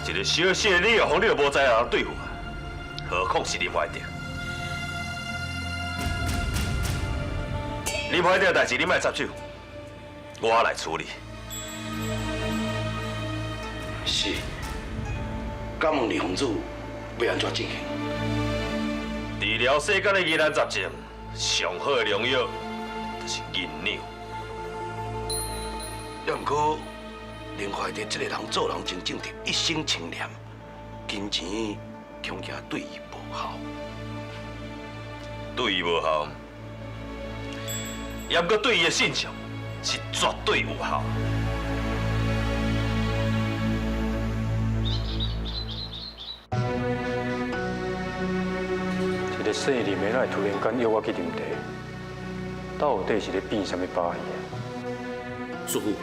一个小小的李玉凤，你都无才能对付啊，何况是林怀德？林怀德的代志你莫插手，我来处理。是，敢问李公子欲按怎进行？治疗世间的疑难杂症，上好的良药就是银两。也毋过，林怀德这个人做人真正直，一生清廉，金钱恐惊对伊无效。对伊无效，也毋过对伊的信众是绝对有效。这个姓林的，哪会突然间约我去啉茶？到底是咧变啥物把戏啊？师父，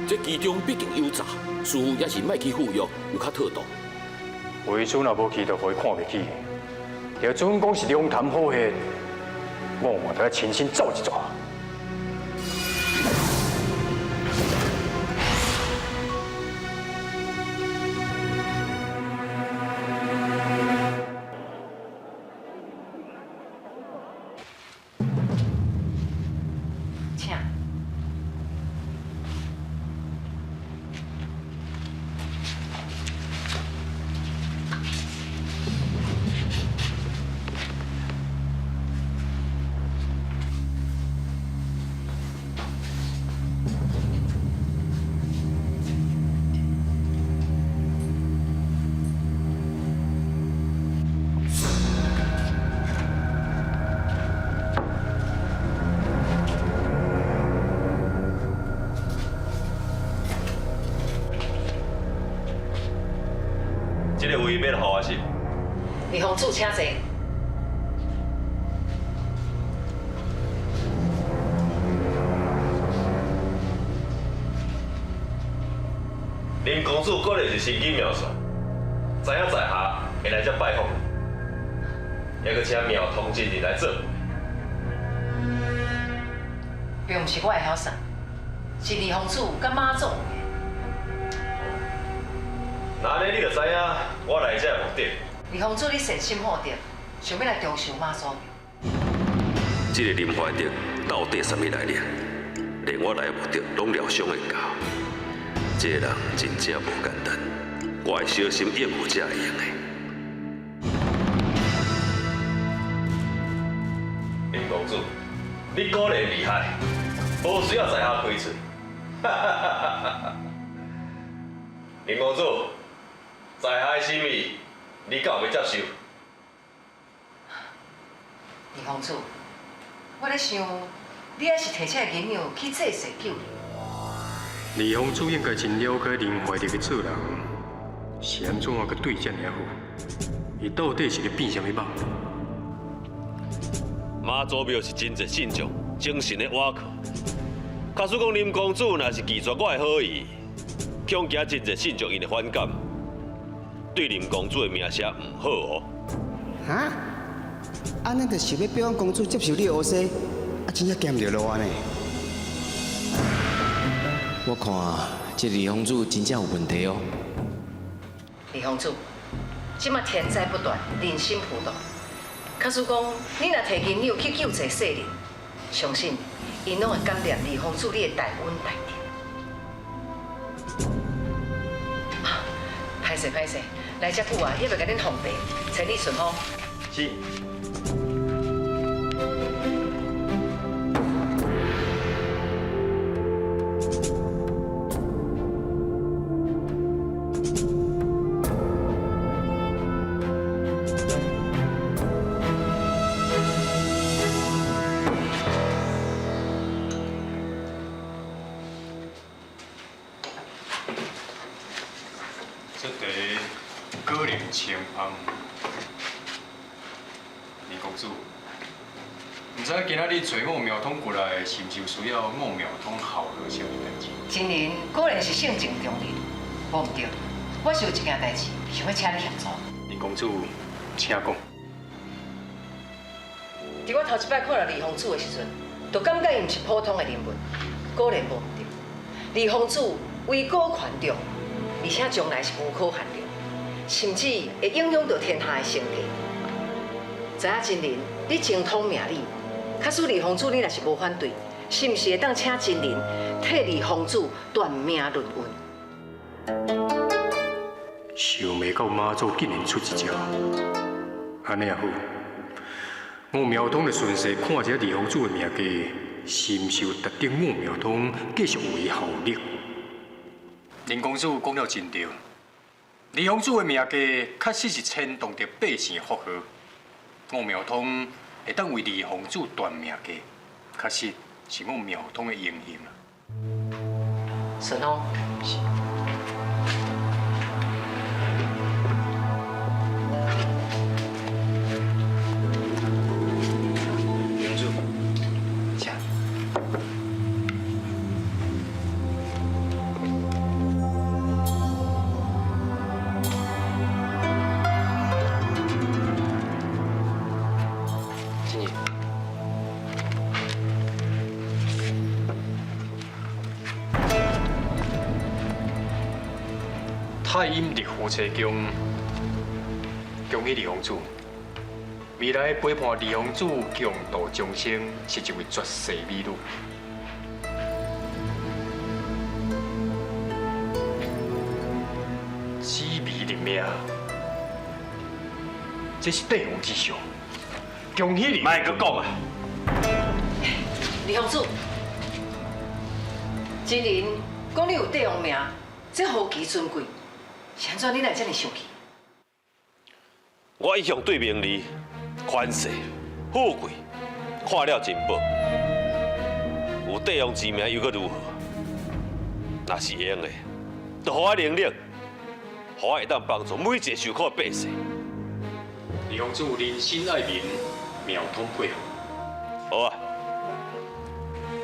这其中必定有诈，师父也是莫去赴约，有较妥当。为师若无去，就予伊看袂起。就准讲是龙潭虎穴，我嘛得亲身走一逝。请。你欲来予我信？李公子，请坐。林公子果然是神机妙算，知影在下会来遮拜访，犹阁请妙通真人来做媒。并毋是我会晓算，是李公子佮妈祖。那按呢，你就知影我来遮的目的。李公子，你善心好德，想欲来重修妈祖庙。这个林怀德到底啥物来历？连我来的目的拢料想会到。这个人真正无简单，我会小心应付才会用的。林公子，你果然厉害，无需要在下开喙。林公子，在下的心意，你敢有欲接受？李公子，我咧想，你犹是提这个银两去济世救人。李公子应该真了解林怀德的做人，是按怎阁对这尔好？伊到底是咧变啥物梦？妈祖庙是真济信众精神的倚靠。假使讲林公子若是拒绝我的好意，恐惊真济信众𪜶会反感，对林公子的名声毋好哦。哈？按呢就是欲逼阮公子接受你的乌西，啊，真正行毋著路啊呢。我看这李公子真正有问题哦。李公子，这马天灾不断，人心浮动。假使讲你若提银两去救济世人，相信𪜶拢会感念李公子你的大恩大德。歹势歹势，来遮久啊，犹未共恁奉茶，千里顺风。是。这茶果然清芳。林公子，毋知今仔日揣五庙通过来，是毋是有需要五庙通效劳啥物代志？真人果然是性情中人，无毋对，我是有一件代志想欲请你协助。林公子，请讲。伫我头一摆看著李公子的时阵，就感觉伊毋是普通的人物，果然无毋对。李公子位高权重，而且将来是无可限量，甚至会影响到天下的生计。知影真人，你精通命理，假使李公子你若是无反对，是毋是会当请真人替李公子断命论运？想袂到妈祖竟然出一招，按呢也好。五庙通就顺势看一下李公子的命格，是毋是有值得五庙通继续为伊效力？林公子讲了真对，李公子的命格确实是牵动著百姓的福祸。五庙通会当为李公子断命格，确实是五庙通的荣幸啊。顺风。是。公子，请。真义。太阴立夫妻宫，恭喜李公子，未来陪伴李公子共度终生，是一位绝世美女。紫微立命，这是帝王之相。恭喜你！莫阁讲啊！李公子，真人讲你有帝王命，这何其尊贵！是按怎你会遮尔生气？我一向对名利、权势、富贵看了真薄。有帝王之名又阁如何？若是会用的，就予我能力，予予我会当帮助每一个受苦的百姓。二公子仁心爱民，妙通配合。好啊，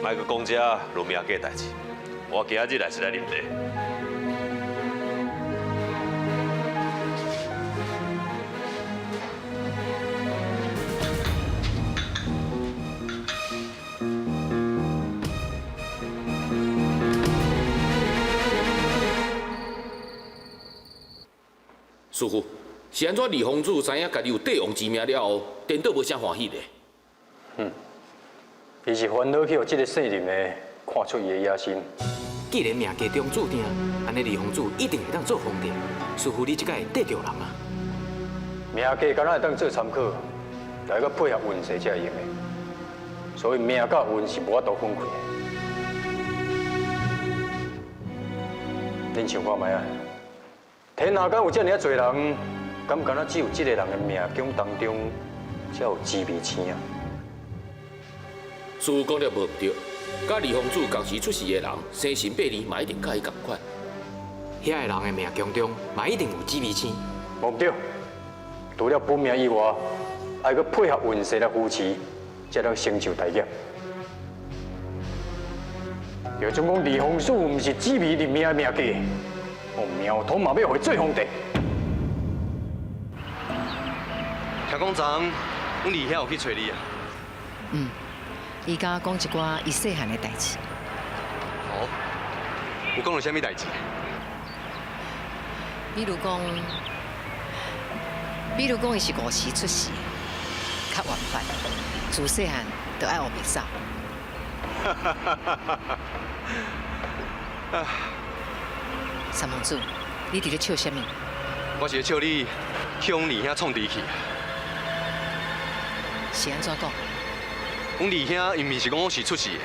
莫阁讲这论命价代志，我今仔日来是来啉茶。师傅，是按怎二公子知影家己有帝王之命了后，颠倒无啥欢喜咧？哼，伊是烦恼去予这个姓林的看出伊的野心。既然命家中注定，按呢二公子一定会当做皇帝。师父，你这摆会对著人啊？命家敢若会当做参考，来阁配合运势才会用的。所以命佮运是无法度分开的。恁想看觅啊？天下间有遮尔啊济人，敢敢若只有这个人的命宫当中才有紫微星啊？师父讲了无毋对，佮二公子仝时出世的人，生辰八字嘛一定佮伊仝款。遐个人的命宫中嘛一定有紫微星。无毋对，除了本命以外，爱阁配合运势来扶持，才能成就大业。就准讲二公子毋是紫微立命的命格。我苗通嘛欲予伊做皇帝。听讲昨昏阮二兄有去揣你啊？嗯，伊共我讲一寡伊细汉的代志。哦，有讲著啥物代志？比如讲，伊是五时出世，较晚发，自细汉就爱乌白走。三公子，你伫咧笑啥物？我是咧笑你，去阮二兄创治去。是按怎讲？阮二兄伊毋是讲我是出世的，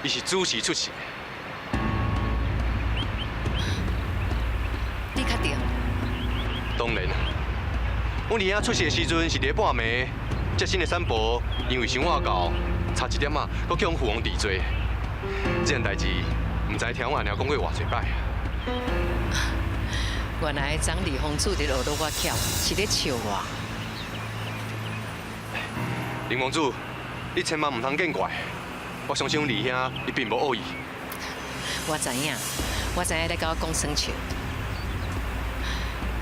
伊是子时出世的。你确定？当然。阮二兄出世的时阵是伫咧半暝，接新的产婆因为伤晚到，差一点仔，阁去予父王治罪。这件代志，毋知听阮阿娘讲过偌济摆。原来昨二公子伫学落我巧，是咧笑我。林公子，你千万毋通见怪。我相信阮二兄伊并无恶意。我知影，我知影你共我讲耍笑。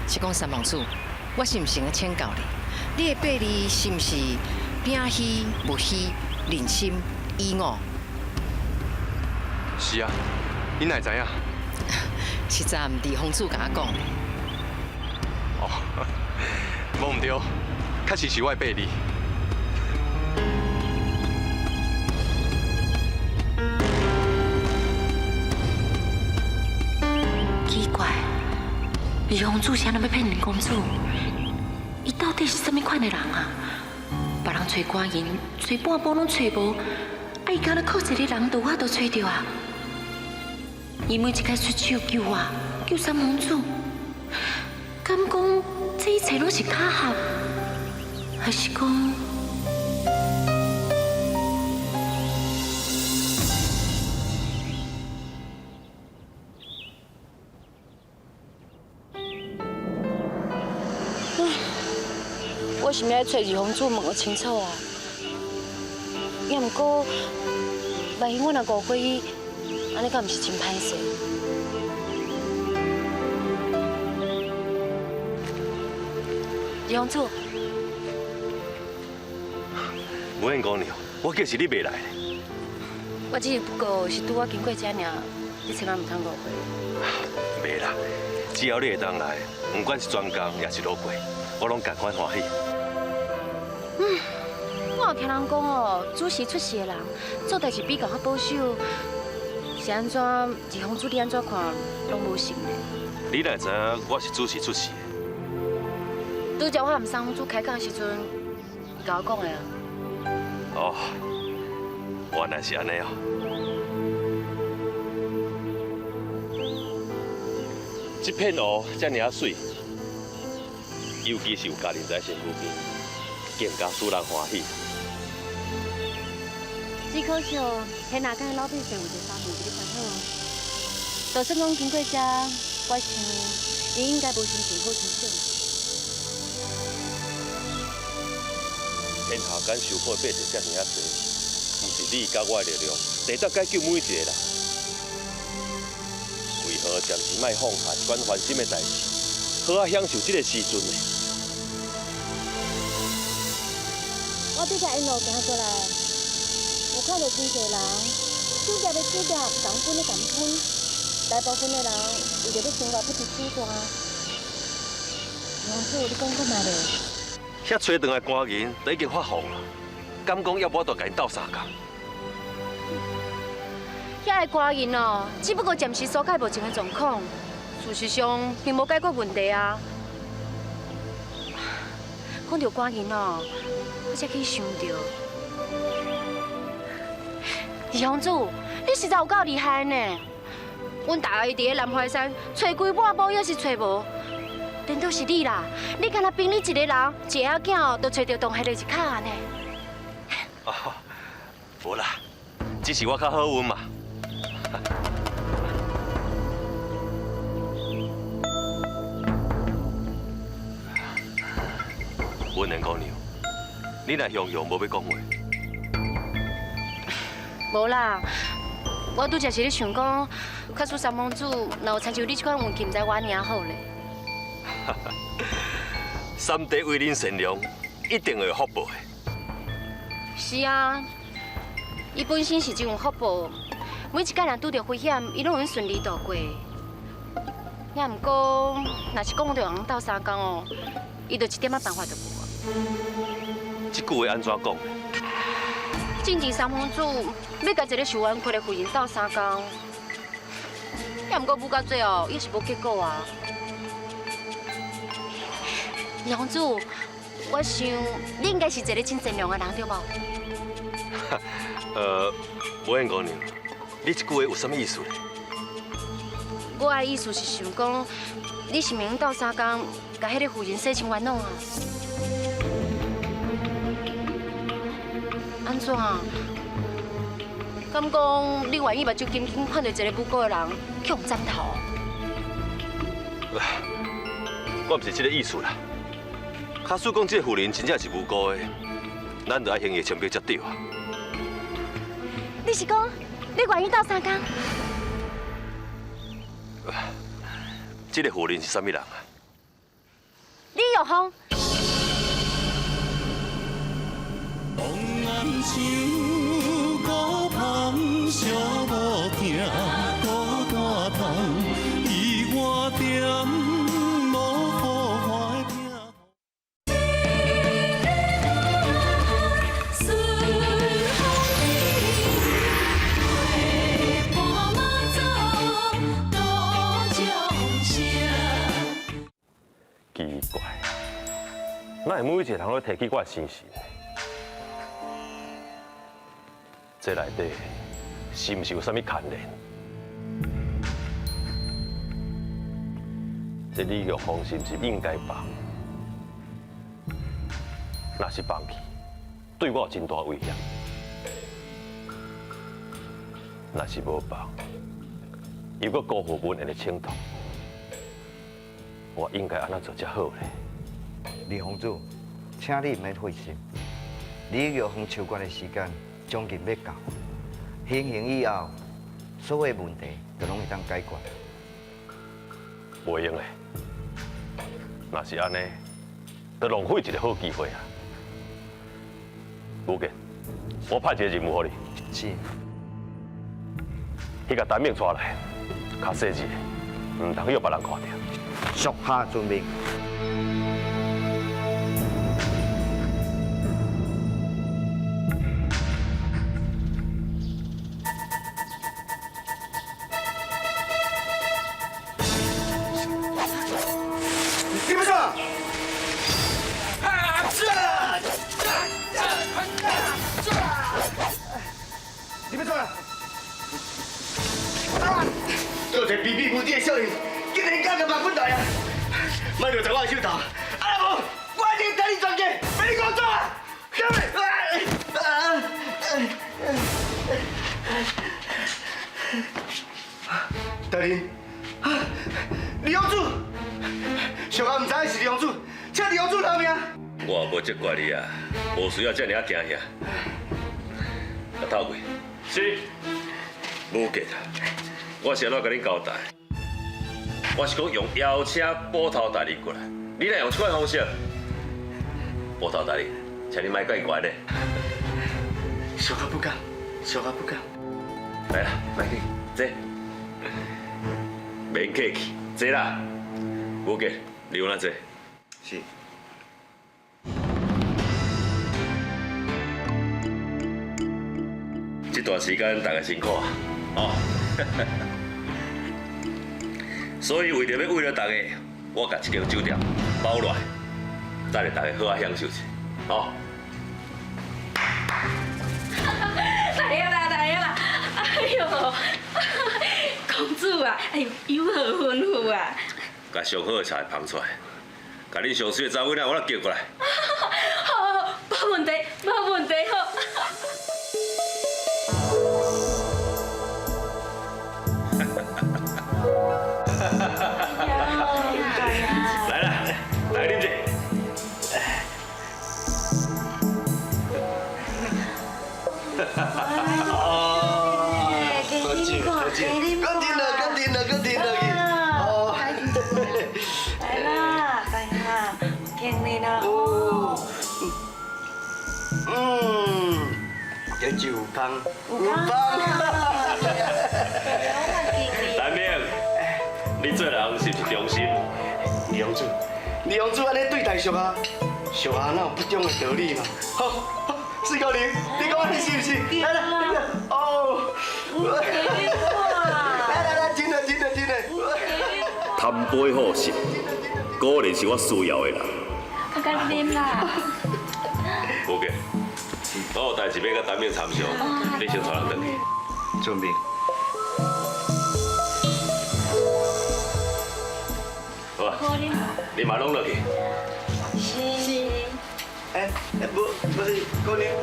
是讲三公子，我是毋是用请教你？你的八字是毋是丙戌、戊戌、壬申、乙午？是啊，你哪会知影？是昨暗二公子共我讲的。哦，无毋对，确实是我的八字。奇怪，二公子是按怎欲骗林公子？伊到底是啥物款的人啊？别人揣官银，揣半晡拢揣无，啊，伊敢若靠一个人就有法度揣著啊？伊每一摆出手救我，救三公子，敢讲这一切拢是巧合，还是讲？我是欲来揣二公子问个清楚啊，也毋过，万一我若误会伊，按呢敢毋是真歹势？二公子，文燕姑娘，我叫是你袂来。我只是不过是拄仔经过遮尔，你千万毋通误会。袂啦，只要你会当来，毋管是专工抑是路过，我拢仝款欢喜。嗯，我有听人讲哦，子时出世的人做代志比较较保守，是按怎？二公子你按怎看拢无成咧？你哪会知影我是子时出世的？拄才我和三公子开讲的时阵，伊共我讲的啊。哦，原来是按呢哦。这片湖遮尔啊媠，尤其是有佳人在身躯边，更加使人欢喜。只可惜，天下间的老百姓有一个三问一个烦恼。就算讲经过遮，我想伊應該無心情好欣賞。天下間受苦的百姓遮爾仔濟，毋是你佮我的力量，會當解救每一個人。為何暫時莫放下這款煩心的代誌，好好享受這個時陣呢？我拄才沿路行過來，有看到真濟人，手舉的手夾共分的共分，大部分的人為著欲生活不擇手段。王子，你講看覓咧？遐揣轉來官人都已經發放啦，敢講猶無法度共𪜶鬥相共？遐个官人哦，只不過暫時紓解目前的狀況，事實上並無解決問題啊。講著官人哦，我才去想著，二公子，你實在有夠厲害呢！阮大阿姨佇咧南懷山揣規半晡也是揣無，顛倒是你啦！你敢若憑你一個人，一个仔囝就揣著洞穴的一跤呢？哦，無啦，只是我較好運嘛。文蓮姑娘，你若雄雄無欲講話？無啦，我拄才是咧想講，假使三公子若有親像你這款運氣，毋知我按呢好咧。三弟為人善良，一定會有福報的。是啊，伊本身是真有福報，每一擺人拄著危險，伊攏會順利度過。也毋過，若是講著人鬥相共哦，伊就一點仔辦法都無啊。這句話按怎講？進前三公子欲共一个受冤屈的婦人鬥相共，也毋過舞到最後也是無結果啊。二公子，我想你應該是一个真善良的人，對無？文蓮姑娘，你這句話有啥物意思咧？我的意思是想講，你是毋是鬥相共，共彼个婦人洗清冤枉啊？按怎？敢講你願意目睭金金看著一个無辜的人去予斬頭？我毋是這个意思啦。假使講這个婦人真正是無辜的，咱就愛還伊清白才對啊。你是講你願意鬥相共？這个婦人是啥物人啊？李玉鳳。奇怪，哪會每一個人攏提起我的生辰？這內底是毋是有啥物牽連？這李玉鳳是毋是應該放？若是放棄，對我有真大威脅；若是無放，又閣辜負文言的請託，我應該按怎做才好咧？李公子，請你毋免費心。李玉鳳抽關的時間將近欲到，行刑以後，所有問題就攏會當解決。袂用的，若是按呢，就浪費一個好機會啊！無緊，我派一個任務予你。是。去共陳明帶來，較細緻，毋通予別人看著。屬下遵命。你們說。你們做啊！做一个卑鄙無恥的小人，竟然敢共目本來啊！莫著在我的手頭，啊若無，我一定帶你全家，俾你工作啊！大人，李公主，主饶命！我也无责怪你啊，无需要遮尔仔惊吓。啊，透过，是，无假啦。我是按怎共恁交代？我是讲用邀请捕头大人过来，你若用这款方式，捕头大人，请你莫怪怪咧。小可不敢，小可不敢。来啦，莫去，坐，免客气，坐啦。无假，留咱坐。是。这段时间大家辛苦啊，哦。所以为著欲慰劳大家，我共这间酒店包落来，等下大家好好享受一下，哦。来啊啦，来啊啦！哎呦，公主啊，哎呦，有何吩咐啊？共上好的菜捧出来，共恁上媠的查某囡仔我来叫过来。好，好，无问题，无问题，好。来啦，来啉者。哦，喝酒，喝酒，搁停了，搁停了，搁停了去。哦，来啦，来啦，敬你啦。哦，嗯，这酒有香，有香。陈明，你做人是毋是忠心？李公主，李公主按呢对待属下，属下哪有不忠的道理嘛？好，好，四姑娘，你讲按呢是毋是？来来来，哦，来来来，真的真的真的。贪杯好色，果然是我需要的人。较紧啉啦。无假，我有代志欲佮陈明参详，你先带人转去。遵命。好啊，你嘛拢落去。是。哎，无，不是，姑娘，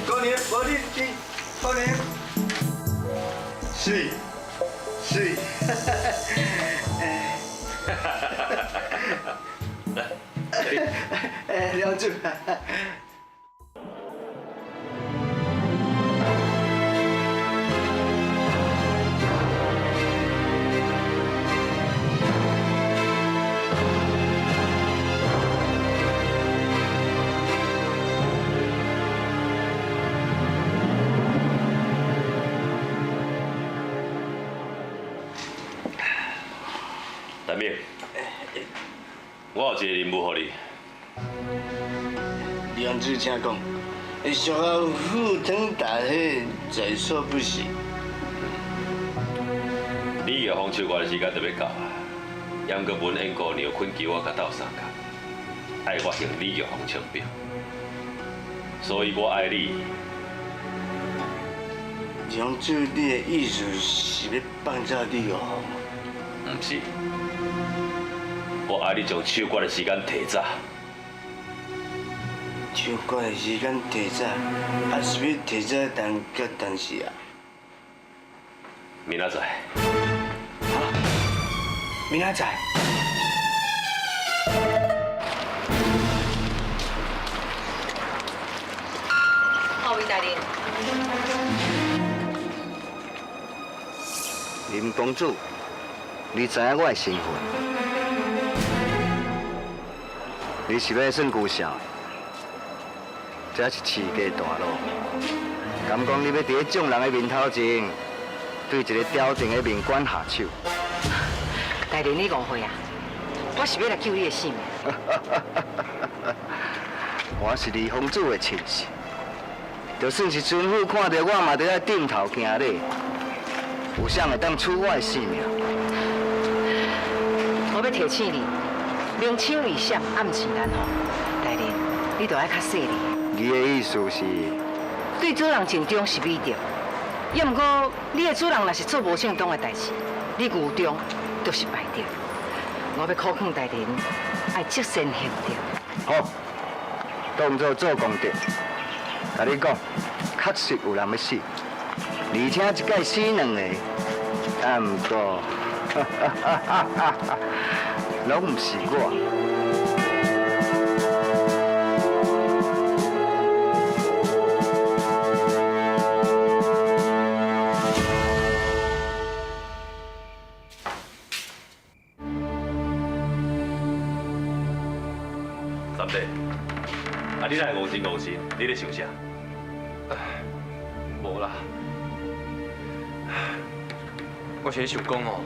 姑娘，无你你，姑娘，是，是，哎，哎，梁主。陈明，我有一个任务予你。梁主，请讲。属下赴汤蹈火，在所不惜。李玉凤手决的时间就欲到啊，也毋过文燕姑娘恳求我共斗相共，爱我向李玉凤请表，所以我爱你。梁主，你的意思是欲放走李玉凤？毋是，我爱你将手决的时间提早。手决的时间提早，啊是欲提早当甲当时啊？明仔载。哈？明仔载？后位大人。林公主，你知影我的身份？你是欲算旧笑？这是市价大路，敢讲你欲伫咧众人的面头前，对一个朝廷的命官下手？大人，你误会啊！我是欲来救你的性命。我是李公主的亲信，就算是巡抚看著我，嘛得爱点头行礼。有啥会当取我的性命？我欲提醒你，明枪易闪，暗箭难防。大人，你著爱较细腻。你的意思是？对主人尽忠是美德，也毋过你的主人若是做无正当的代志，你愚忠就是败德。我欲苦劝大人，爱积善行德。好，当做做功德。共你讲，确实有人欲死，而且一摆死两个，啊，毋过，拢毋是我。你咧想啥？无啦，我是咧想讲哦，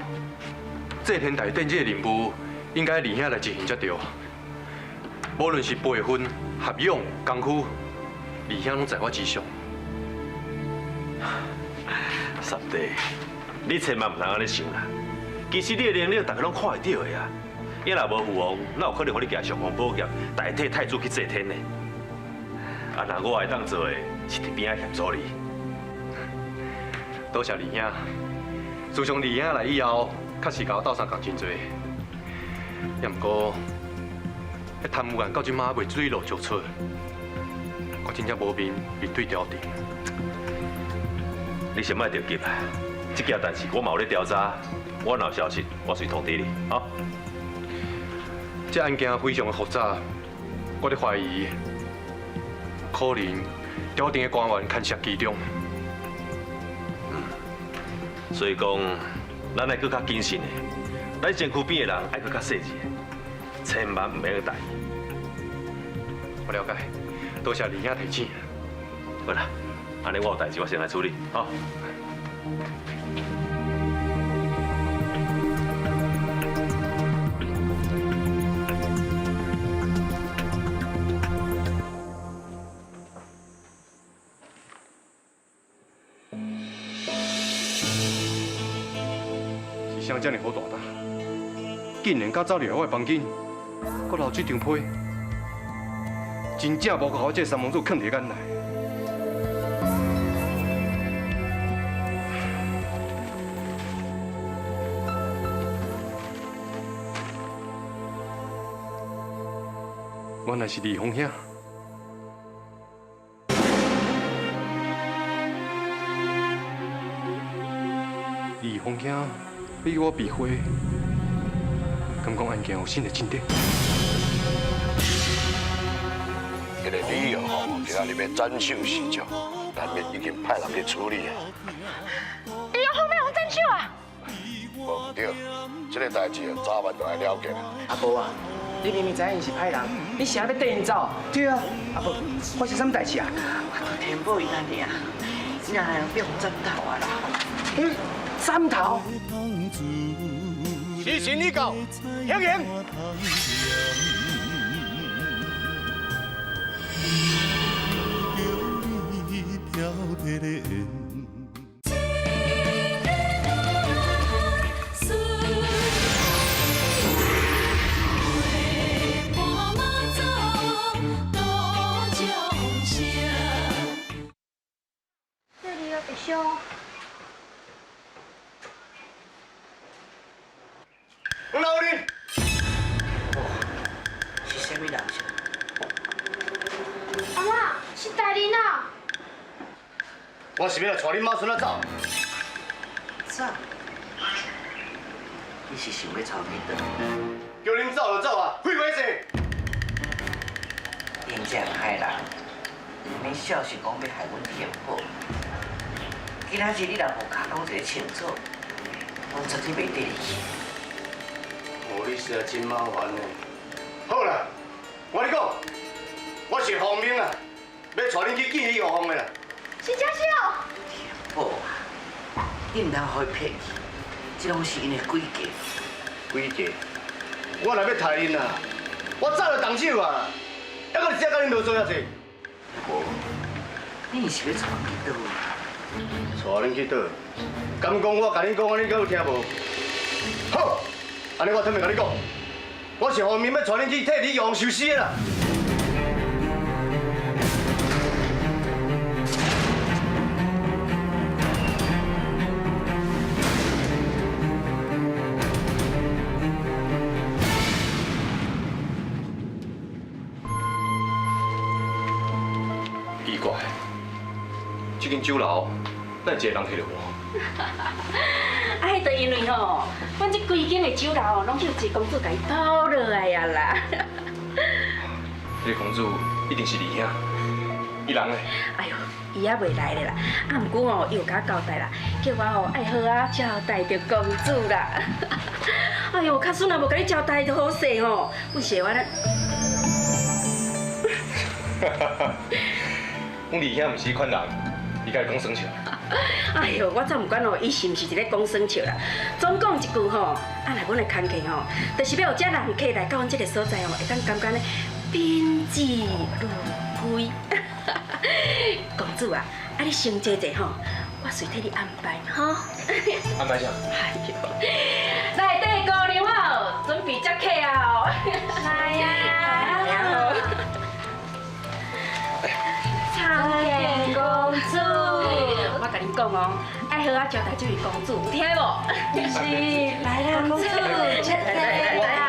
祭天大典这个任务应该二兄来执行才对。无论是辈分、学养、功夫，二兄拢在我之上。三弟，你千万毋通按呢想啦。其实你的能力，大家拢看会著的啊。伊若无父王，哪有可能予你举尚方宝剑代替太子去祭天呢？啊，若我会当做的，是伫边仔协助你。多谢二兄。自从二兄来以后，确实共我斗相共真济。也毋过，彼贪污案到这马未水落石出，我真正无面面对朝廷。你先莫著急啊，这件代志我嘛有咧调查，我若有消息，我随通知你，哈。这案件非常的复杂，我咧怀疑，可能朝廷的官员牵涉其中。所以讲，咱爱阁较谨慎的，咱身躯边的人爱阁较细致，千万毋免大意。我了解，多谢二兄提醒。好啦，按呢我有代志，我先来处理，哈。是啥这么好大胆，竟然敢走入来我的房间，阁留这张批，真正无共我这个三王子囥伫眼内。原来是李凤兄。李凤兄比我避讳，敢讲案件有新的进展？这个李玉凤今仔日欲斩首示众，难免已经派人去处理啊。李玉凤欲予斩首啊？无毋对，这个代志啊，早晚都爱了结。阿婆啊，你明明知影𪜶是歹人，你是按欲缀𪜶走？对啊，阿婆，发生啥物代志啊？啊，就天宝伊那尔，伊若会变予斩头啊啦。嗯，斩头？时辰已到，行刑！这里啊，弟兄。王老林，是啥物人？阿妈，是大人啊！我是欲来带恁妈孙仔走。走？你是想欲吵去佗？叫恁走就走啊，废话济。恁这歹人，恁笑是讲欲害阮天宝，今仔日你若无共讲一个清楚，我绝对袂缀你去。哦，你实在真麻烦呢。好啦，我跟你讲，我是方明啊，欲带恁去见李玉凤的啦。是真是哦。天宝啊，你毋通予伊骗去，这拢是𪜶的诡计。诡计？我若欲刣恁啊，我早就动手啊，犹阁伫遮共恁啰嗦遐济。无，你是欲带阮去佗位？带恁去佗？敢讲我共恁讲，恁敢有听无？好，按呢我坦白共你讲，我是方明欲带恁去替李玉凤收尸的啦。奇怪，这间酒楼，哪一个人摕著无？啊，彼就因为吼，阮这规间的酒楼吼，拢去一个公子共伊包落来啊啦。这个公子一定是二兄，伊人呢？哎哟，伊犹未来咧啦。啊，毋过吼，伊有共我交代啦，叫我吼爱好啊招待著公子啦。哎哟，假使若无共你招待就好势吼，阮是我咧。阮二兄毋是彼款人，伊共你讲耍笑。哎哟，我才毋管哦，伊是毋是一个讲耍笑啦。总讲一句吼，啊，若阮的工课吼，就是欲予遮人客来到阮这个所在吼，会当感觉呢宾至如归。公子啊，啊你先坐坐吼，我随替你安排吼。安排啥？哎呦，内底姑娘啊，准备接客啊！来呀！参见公主。我共恁讲哦，爱好好招待这位公主，有听无？是，来啦，公主，来来来啊！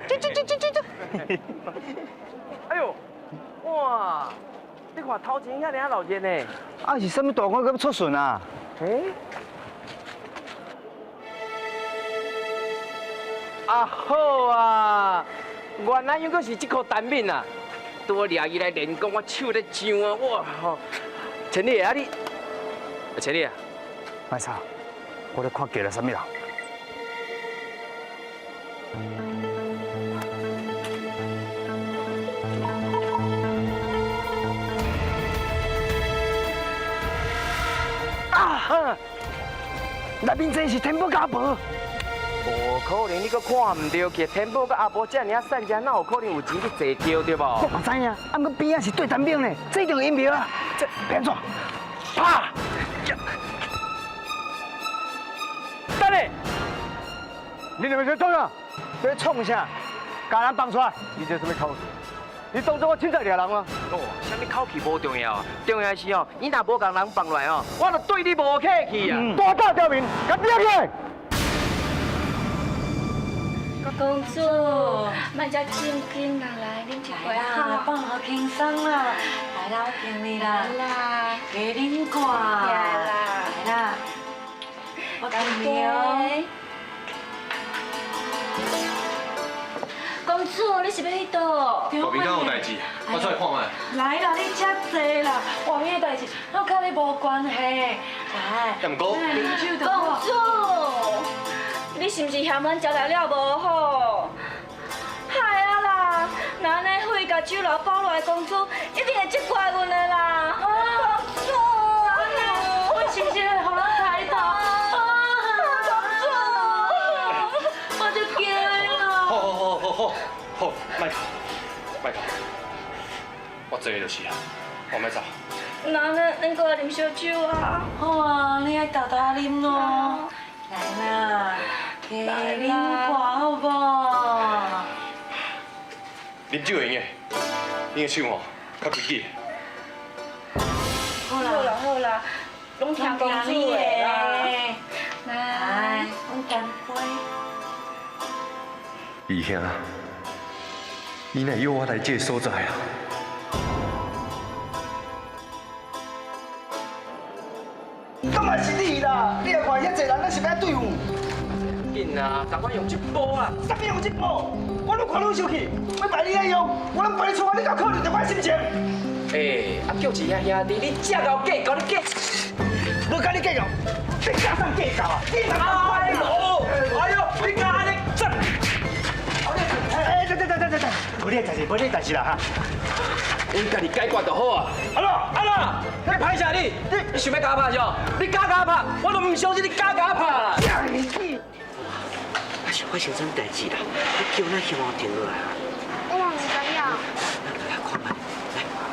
这这这这这这！哎呦，哇！你看头前遐尔啊闹热呢。啊是啥物大官阁欲出巡啊？欸？啊好啊，原来犹阁是这颗单面啊！拄好掠伊来练功，我手咧上啊，哇吼！千里啊你，千里啊，莫吵，我咧看过来啥物人？啊！内面这是天宝佮阿婆。无可能，你阁看毋著去，天宝佮阿婆遮尔啊散遮，哪有可能有钱去坐轿对无？我嘛知影，啊，毋过边仔是对单兵呢，这一定有阴谋啊！这欲按怎？拍！等下，你两个在创啥？在创啥？共人放出来！你这啥物口气？你当作我凊彩掠人吗？哦，啥物口气无重要，重要是哦，你若无共人放落来哦，我就对你无客气啊！大胆刁民，共抓起来！公主，莫遮正经啦，来啉一杯啦，放予轻松啦，来啦，我敬你啦，啦，加啉寡，来啦，我敬你哦。公主，你是欲去佗？外面敢有代志，我出来看觅。来啦，你遮济啦，外面的代志拢佮你无关系。来，毋过，公主。你是毋是嫌阮招待了无好？害啊啦！若按呢费共酒楼包落来，公主一定会责怪阮的啦。公主，我是毋是会予人抬头？公主，我就惊啦。好好好好好好，莫哭，莫哭，我坐就是啊，我欲走。那按呢，咱阁来啉烧酒啊？好啊，你爱沓沓啉咯。来啦，加啉寡好无？啉酒会用的，你的手吼较规矩。好啦好啦，拢听公主的啦。来，阮干杯。二兄，你哪会约我来这个所在啊？敢嘛是你啦！你若看遐济人，咱是欲按对付？紧啊，共我用这步啊！啥物用这步？我愈看愈生气，欲摆你来用，我拢陪你出发，你敢考虑著我的心情？欸，啊叫一兄兄弟，你这𠢕计较，你计，无共你计较，你加上计较啊！你哎呦，哎呦，你敢按呢？这，哎，等等等等等等，无你的代志，无你的代志啦哈。阮家己解决就好啊。阿怎？阿怎？你歹势你，你想欲共我拍是？你敢共我拍，我都毋相信你敢共我拍啦。啊是发生啥物代志啦？你叫咱希望停落来啊？我嘛毋知影。来看觅，来来。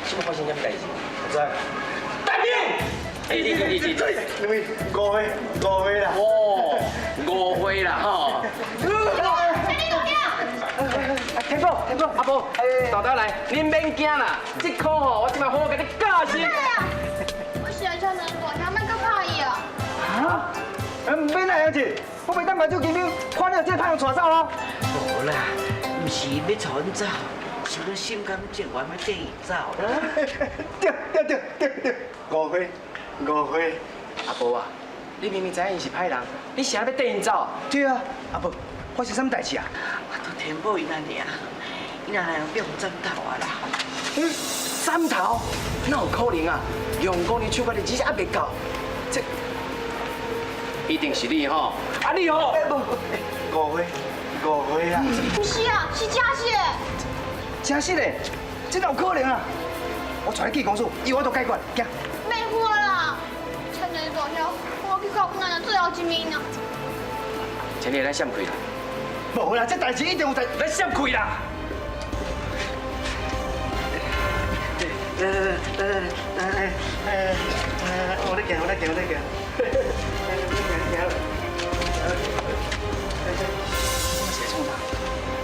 是发生啥物代志？唔知。大兵！哎，你你你，两位误会误会啦。哦，误会啦吼。天宝，天宝，阿婆，豆豆来，恁免惊啦，这箍吼，我这摆好好共你教训。我喜欢穿两大条，莫阁拍伊哦。啊？免那样子，我袂当目睭金兵看了这歹人带走哦。无啦，毋是欲带阮走，是阮心甘情愿欲缀伊走啦。对对对对对，误会，误会。阿婆啊，你明明知影𪜶是歹人，你是按欲缀𪜶走？对啊，阿婆，发生啥物代志啊？我都天宝𪜶仔尔，𪜶若来欲予斩头啊啦！斩头？哪有可能啊？杨公你手甲你只是还袂到，这一定是你吼！啊你吼！误会，的啦。不是啊，是真实的。真实的，这哪有可能啊？我带你去公司，伊有法度解决，行。免好啦，千里大兄，我去到阮奶奶最后一面啊。千里，咱闪开啦。无啦，这代志一定有代，咱闪开啦。来来来来来来来，我咧行，我咧行，我咧行。行行。我是咧创啥？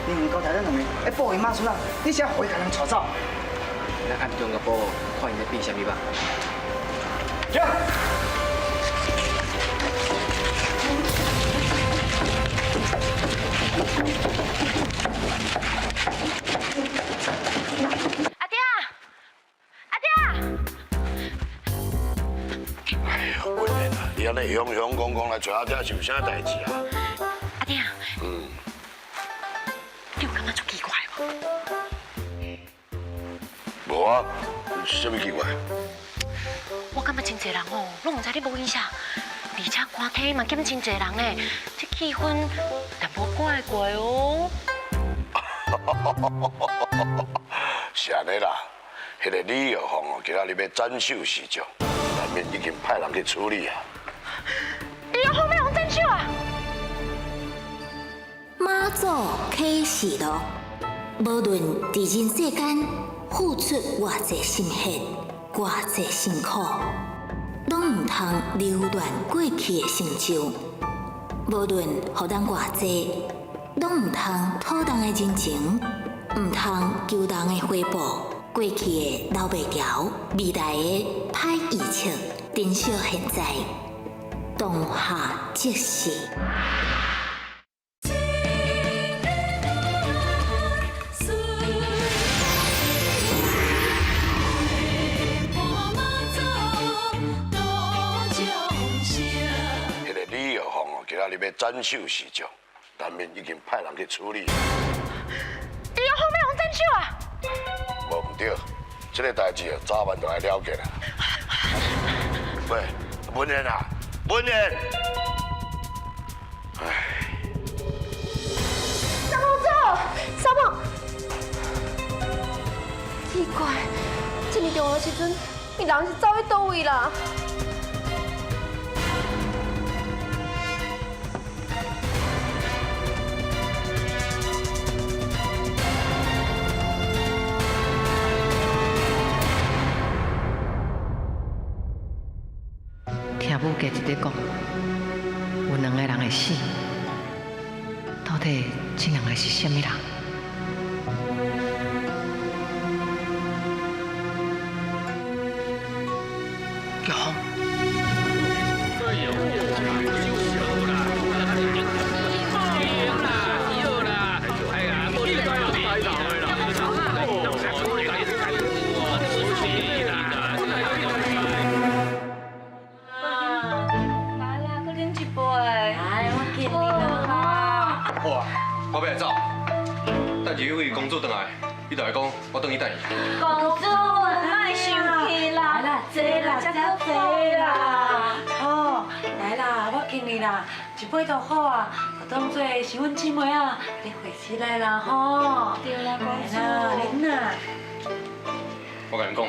你两个交代咱两个，哎，报伊妈孙啊，你是要回家人带走？咱暗中共报，看𪜶咧变啥物吧。行。阿爹，阿爹！哎呦，文燕啊，你按呢雄雄公公来找阿爹是有啥代志啊？阿爹，你有感觉足奇怪无？无啊，啥物奇怪？我感觉真济人哦，拢毋知你无闲啥，而且寒天嘛减真济人呢，这气氛淡薄怪怪哦。是按呢啦，彼个李玉凤哦，今仔日欲斩首示众，内面已经派人去处理啊。李玉凤欲予斩首啊？妈祖启示录，无论伫人世间付出偌济心血、偌济辛苦，拢毋通留恋过去的成就；无论予人偌济，拢毋通讨人的人情，毋通求人的回报。过去的留袂牢，未来的歹预测，珍惜现在，当下即是。彼个李玉凤哦，今仔日欲斩首示众，内面已经派人去处理。李玉凤欲予斩首啊？无毋对，这个代志啊，早晚就爱了结啦。喂，文燕啊，文燕，哎，三宝走，三宝，奇怪，这么重要的时阵，伊人是走去佗位啦？听母家一直讲，有两个人会死，到底这两个是啥物人？玉凤。来啦，阁啉一杯。来，我敬你啦。好啊，我欲来走。等下位公主转来，你就来讲，我转去等伊。公主，莫生气啦，来啦，坐啦，才阁坐啦。哦，来啦，我敬你啦，一杯就好啊，就当做是阮姊妹啊，你回起来啦吼。对啦，公主。来啦，啉啦。我共𪜶讲，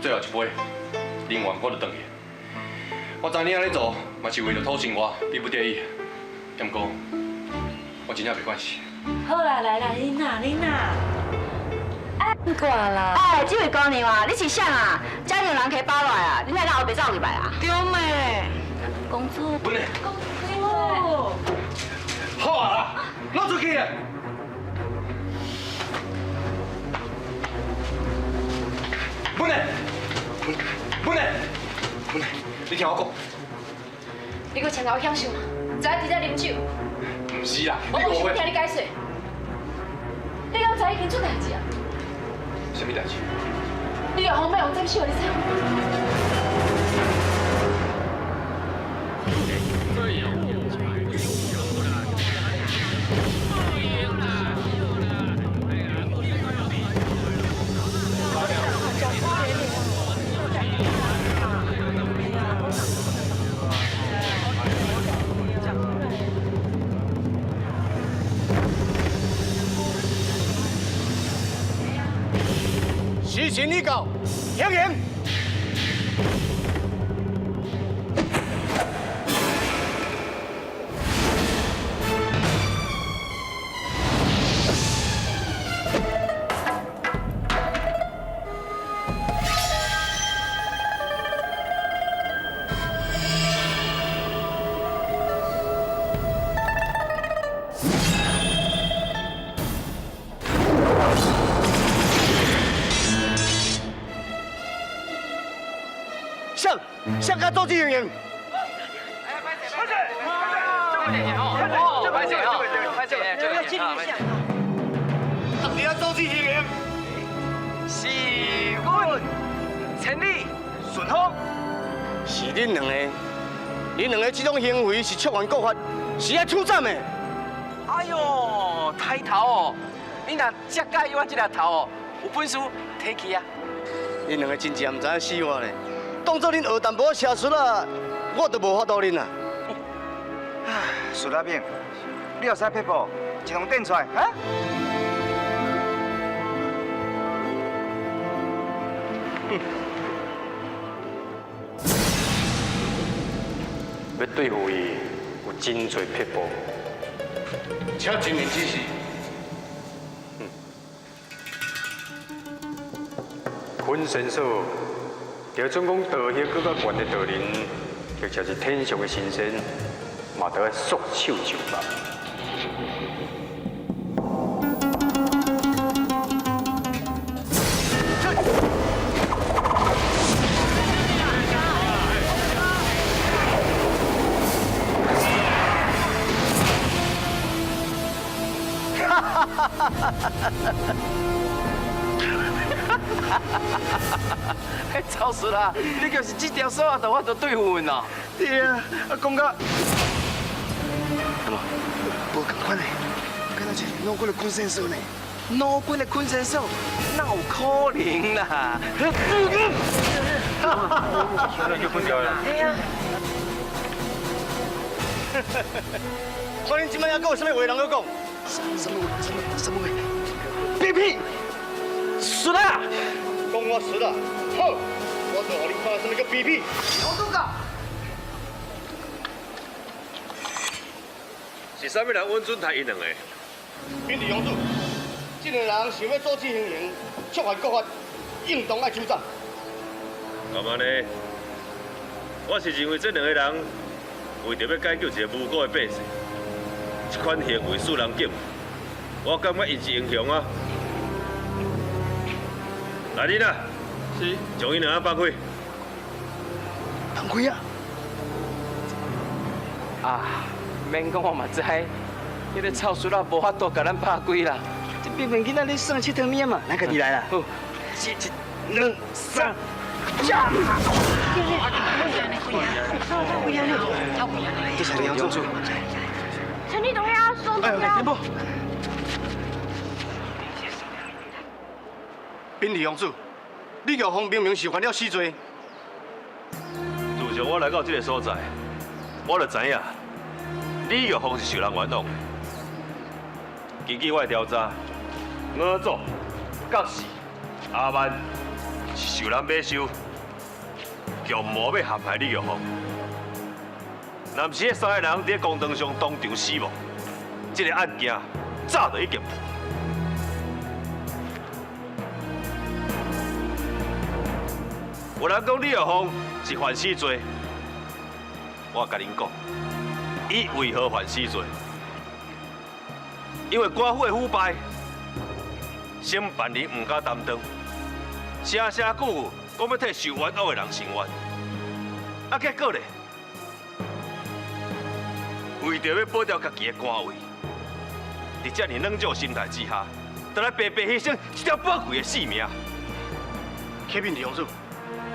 最后一杯，啉完我就转去。我知你按呢做，嘛是为著讨生活，逼不得已。毋过，我真正袂关系。好啦，来啦，啉啦，啉啦。哎，挂啦。哎，这位姑娘啊，你是啥啊？遮让人客包落来啊？你莫让乌白走入来啊？对咩？公主。本来。公主。好啊啦，攞出去啊！本来，本来，本来，你听我讲。你阁穿甲我享受吗？知影伫遮啉酒？毋是啦，我无想欲听你解释。你敢知已经出代志啊？啥物代志？你玉凤欲予斩首，你知无？时辰已到，行刑。谁敢阻止行刑？大家阻止行刑。是阮千里顺风，是恁两个，恁两个这种行为是触犯国法，是爱处斩的。哎呦，抬头哦，你若遮介意我这粒头哦，有本事提去啊！恁两个真正毋知影死活咧。当作恁学淡薄仔邪术啊，我都无法度恁啊。孙阿炳，你有啥撇步？一通电出来，哈？欲对付伊，有真济撇步。请真人指示。昆神所，就准讲道行阁较悬的道人，或者是天上的神仙，嘛得爱束手就擒。臭死啦！你就是这条索啊，就我就对付阮咯。对啊，啊讲到，无仝款的，敢若是老君的坤神锁呢？老君的坤神锁，哪有可能啦？那就困掉了。对啊。看恁这摆还阁有啥物话通阁讲？什么话？什么什么话？屁屁！输啦！讲我输啦！好，我就予你看什么叫比屁。王主教，是啥物人允准杀𪜶两个？秉持王主，这个人想欲阻止行刑，触犯国法，应当爱处斩。干嘛呢？我是认为这两个人为著欲解救一个无辜的百姓，这款行为使人敬，我感觉𪜶是英雄啊！来人啊！是，将𪜶两个放开。放开啊！啊，免讲我嘛知，彼个臭孙仔无法度共咱拍开啦。这明明囡仔咧耍𨑨迌物嘛，咱家己来啦。好，一、两、三，驾！这是梁主。陈立东遐说哎，天宝。秉持王子，李玉凤明明是犯了死罪。自从我来到这个所在，我就知影李玉凤是受人冤枉的。根据我的调查，五祖、觉士、阿万是受人买收，强谋欲陷害李玉凤。若毋是彼三个人伫公堂上当场死亡，这个案件早就已经破。有人讲李玉凤是犯死罪，我共恁讲，伊为何犯死罪？因为官府的腐败，承办人毋敢担当，声声句句讲欲替受冤枉的人伸冤，啊，结果咧，为著欲保牢家己的官位，伫遮尔软弱心态之下，就来白白牺牲这条宝贵的性命。启禀李王子，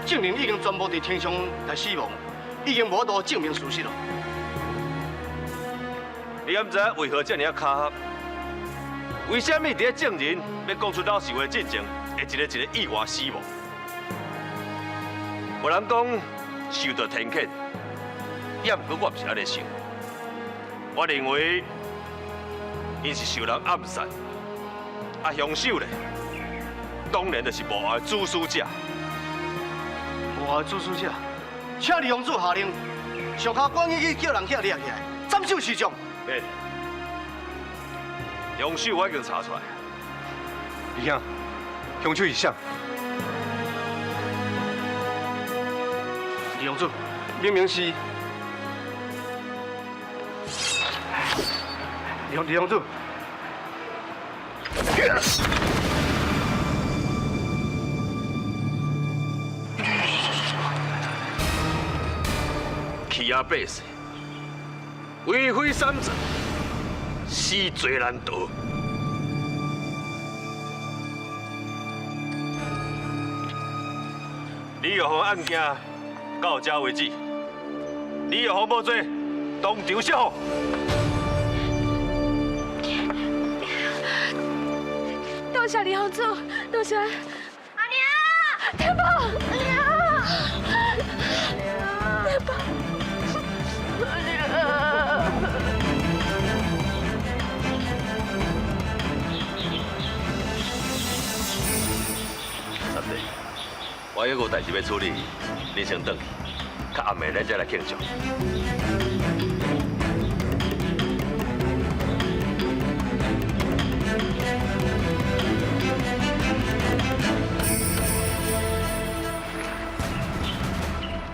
证人已经全部伫庭上来死亡，已经无法度证明事实了。你敢知为何遮尔仔巧合？为啥物伫咧证人欲讲出老实话进前，会一个一个意外死亡？有人讲受到天谴，也毋过我毋是按呢想。我认为𪜶是受人暗杀，啊，凶手咧，当然就是幕后的主使者。幕后的主使者，请二王子下令，属下赶紧去叫人去掠起来，斩首示众。免，凶手我已经查出来。二兄，凶手是谁？二王子，明明是二王子。欺压百姓，为非三者，死罪难逃。李玉凤案件到这为止，李玉凤无罪，当场释放。多谢李公子，多谢。阿娘，天宝，阿娘，天宝，阿娘。三弟，我还有代志欲处理，你先转去，较暗暝咱再来庆祝。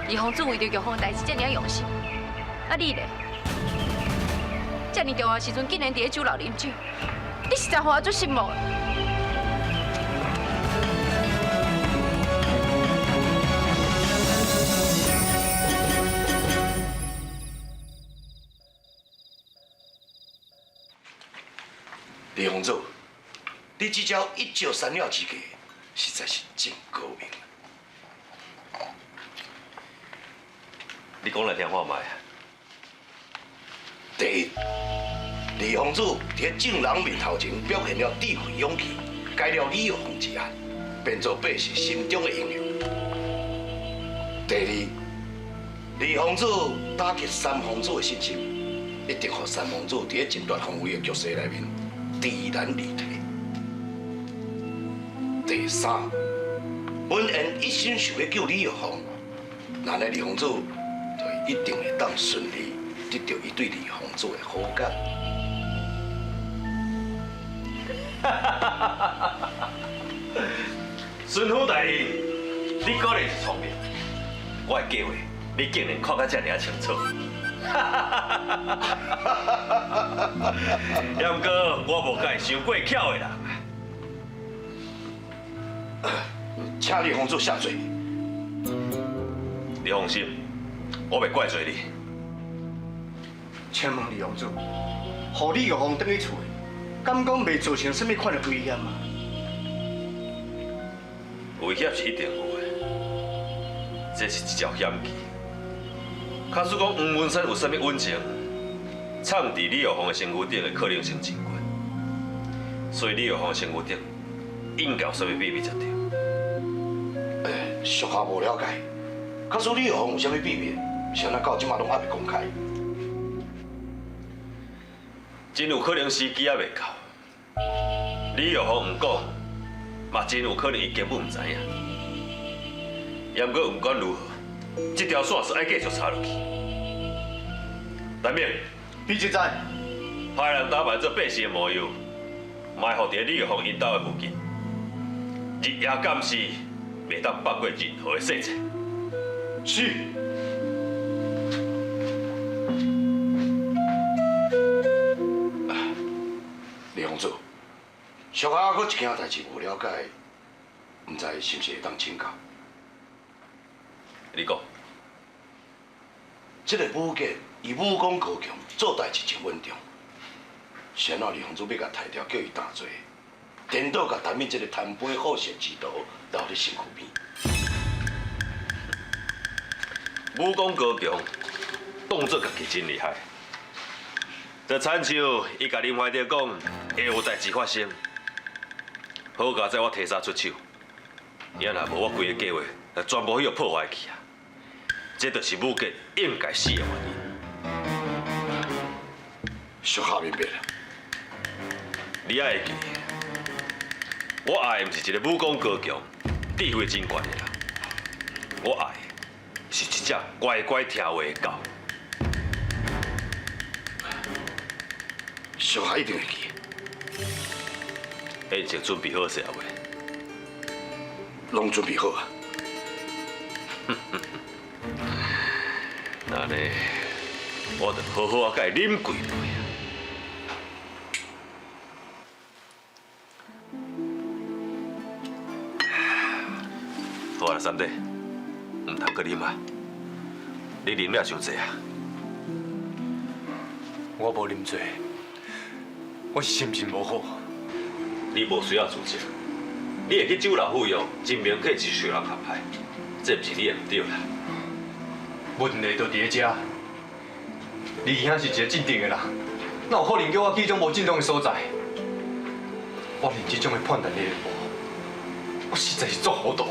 二公子为著玉凤代志这尔用心，啊你咧？这尔重要的时阵，竟然伫咧酒楼啉酒，你实在予我足失望。李公子，你这招一石三鸟之计，实在是真高明。你讲来听看觅。第一，李公子伫众人面头前表现了智慧勇气，解了李玉凤一案，变做百姓心中的英雄。第二，李公子打击三公子的信心，一定予三公子伫咧争夺皇位的局势内面知难而退。第三，文彦一心想欲救李玉凤，那呢李公子就一定会当顺利得到伊对李公子的好感。巡抚大人，你果然是聪明，我的计划你竟然看甲这尔清楚。也毋过我无佮意伤过巧的人。请李公子下罪。你放心，我袂怪罪你。请问李公子，予李玉凤转去厝，敢讲袂造成啥物款的危险吗？危险是一定有的，这是一招险棋。假使讲黄文山有啥物隐情，藏伫李玉凤的身躯顶的可能性真悬，所以李玉凤的身躯顶应该有啥物秘密才对。属下无了解，假使李玉凤有啥物秘密，是按怎到这马拢还袂公开？真有可能时机还袂到，李玉凤毋讲，嘛真有可能伊根本毋知影。也毋过不管如何，这条线是爱继续查落去。陈明，李志在，派人打扮做百姓的模样，埋伏伫李玉凤𪜶兜的附近，日夜监视，袂当放过任何的细节。是。李公子，属下阁一件代志无了解，毋知是毋是会当请教？你讲。这个武杰，伊武功高强，做代志真稳重。是按怎李公子欲共刣掉，叫伊担罪，颠倒共陈敏这个贪杯好色之徒留伫身躯边。武功高强，当作家己真厉害。就亲像伊共林怀德讲，会有代志发生。好佳哉，我提早出手，伊若无我规个计划，就全部去予破坏去啊！这就是武杰应该死的原因。属下明白了。你爱会记，我愛的毋是一個武功高強、智慧真懸的人，我愛的是一隻乖乖聽話的狗。小孩一定會記。宴席準備好勢未？攏準備好啊。那呢，我就好好仔共伊啉幾杯啊。好啊，三弟，毋通閣啉啊！你啉了傷濟啊？我無啉醉，我是心情無好。你無需要自責，你會去酒樓赴約，真明顯是受人陷害，這毋是你的毋對啦。問題就佇咧遮，你兄是一個鎮定的人，哪有可能叫我去這種無正當的所在？我連這種的判斷力都無，我實在是足糊塗的。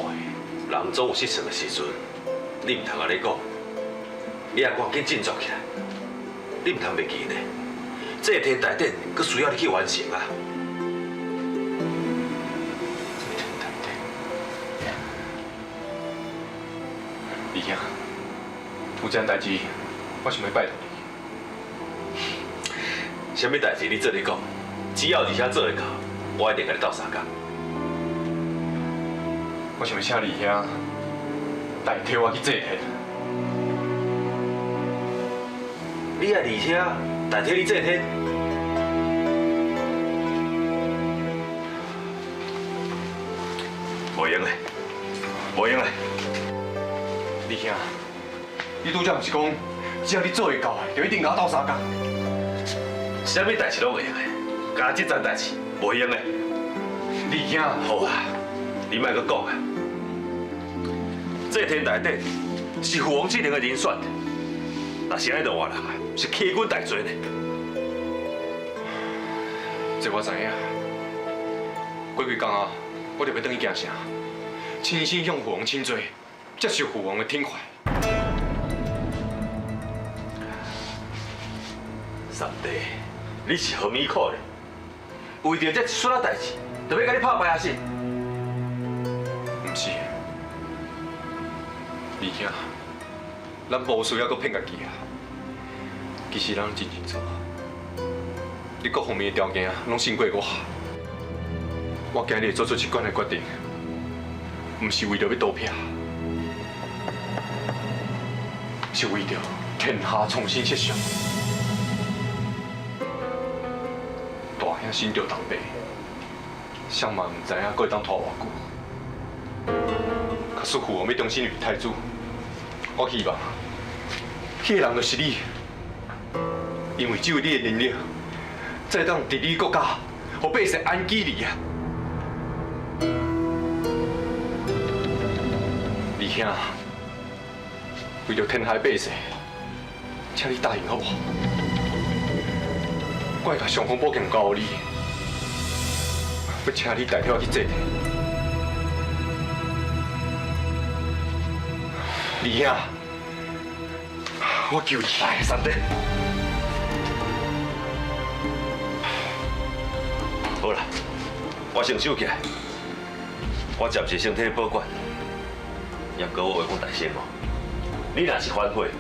人總有失算的時陣，你毋通按呢講，你愛趕緊振作起來，你毋通袂記呢。這天大典，閣需要你去完成啊！祭天大典，李兄，有一件代誌，我想欲拜託你。啥物代誌你做咧講，只要二兄做會到，我一定共你鬥相共。我想欲請二兄代替我去祭天。你愛二兄代替你祭天？無用的，無用的。二兄，你拄才毋是講，只要你做會到的，就一定共我鬥相共。啥物代誌攏會用的，干焦這樁代誌無用的。二兄，好啊，你莫閣講啊。祭天大典是父王這兩个人選的，若是按呢就換人啊，是欺君大罪呢。這我知影。過幾工啊，我就欲轉去京城，親身向父王請罪，接受父王的懲罰。三弟，你是何物苦咧？為著這一撮仔代誌，就欲共你拍敗啊是？毋是，二兄，咱無需要閣騙家己啊。其實咱真清楚，你各方面的條件攏勝過我。我驚你會做出這款的決定，毋是為著欲逃避，是為著天下重新設想。大兄身著重病，誰嘛毋知影閣會當拖偌久。假使父王欲重新立太子，我希望彼个人就是你，因為只有你的能力，才會當治理國家，予百姓安居樂業。二兄，為著天下百姓，請你答應好無？我會共尚方寶劍交予你，欲請你代替我去祭天。二兄，我求你，來，三弟，好啦，我先收起來，我暫時先替你保管。也毋過我話講大聲哦，你若是反悔，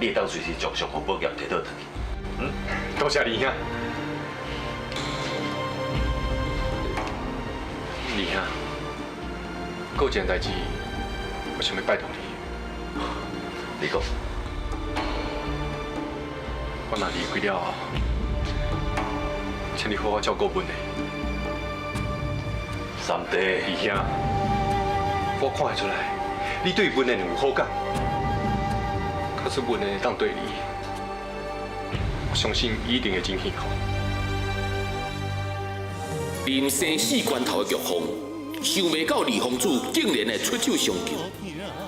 你會當隨時將尚方寶劍提倒轉去。嗯，多謝二兄。二兄，閣有一件代誌，我想欲拜託你。你講。我若離開了後，請你好好照顧文的。三弟，二兄，我看會出來，你對文的有好感，假使文的會當對你，我相信伊一定會真幸福。臨生死關頭的玉鳳，想袂到二皇子竟然會出手相救，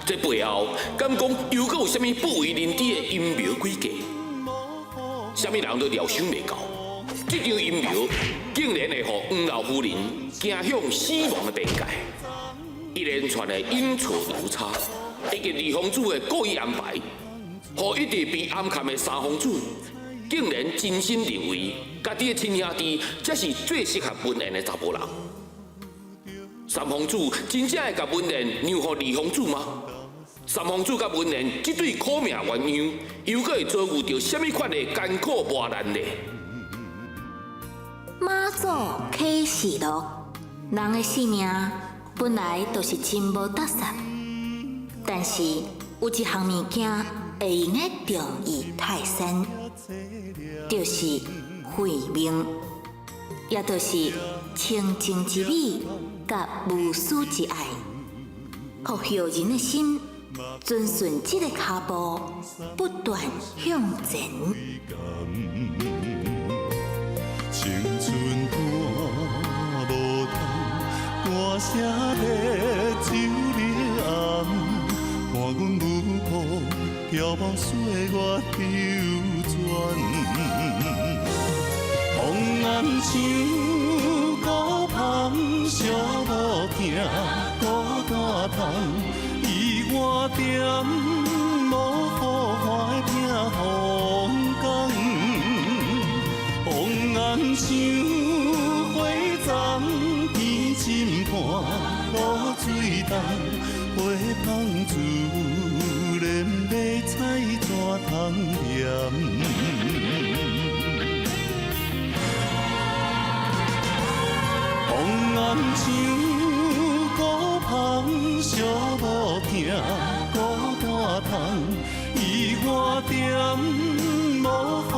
這背後敢講又閣有啥物不為人知的陰謀詭計？啥物人都料想袂到，這場陰謀竟然會予黃老夫人走向死亡的邊界。一連串的陰錯陽差，以及二皇子的故意安排，予一直被暗崁的三皇子，竟然真心認為家己的親兄弟才是最適合文燕的查埔人。三公子真正會共文蓮讓予二公子嗎？三公子佮文蓮這對苦命鴛鴦，又閣會遭遇著啥物款的艱苦磨難呢？媽祖啟示錄，人的性命本來就是真無得煞，但是有一項物件會用得重於泰山，就是慧命，也就是清淨之美佮無私之愛，予後人的心遵循這个跤步不斷向前。青春半無通，歌聲咧酒里暗，伴阮舞步飘茫岁月流转。红颜像孤芳，寂无疼孤单窗，伊换点无好看的拼风光。红颜像花丛，甜浸伴露水重，花香自然欲采怎通念？红颜像孤芳，寂无疼孤单窗，伊换点无好。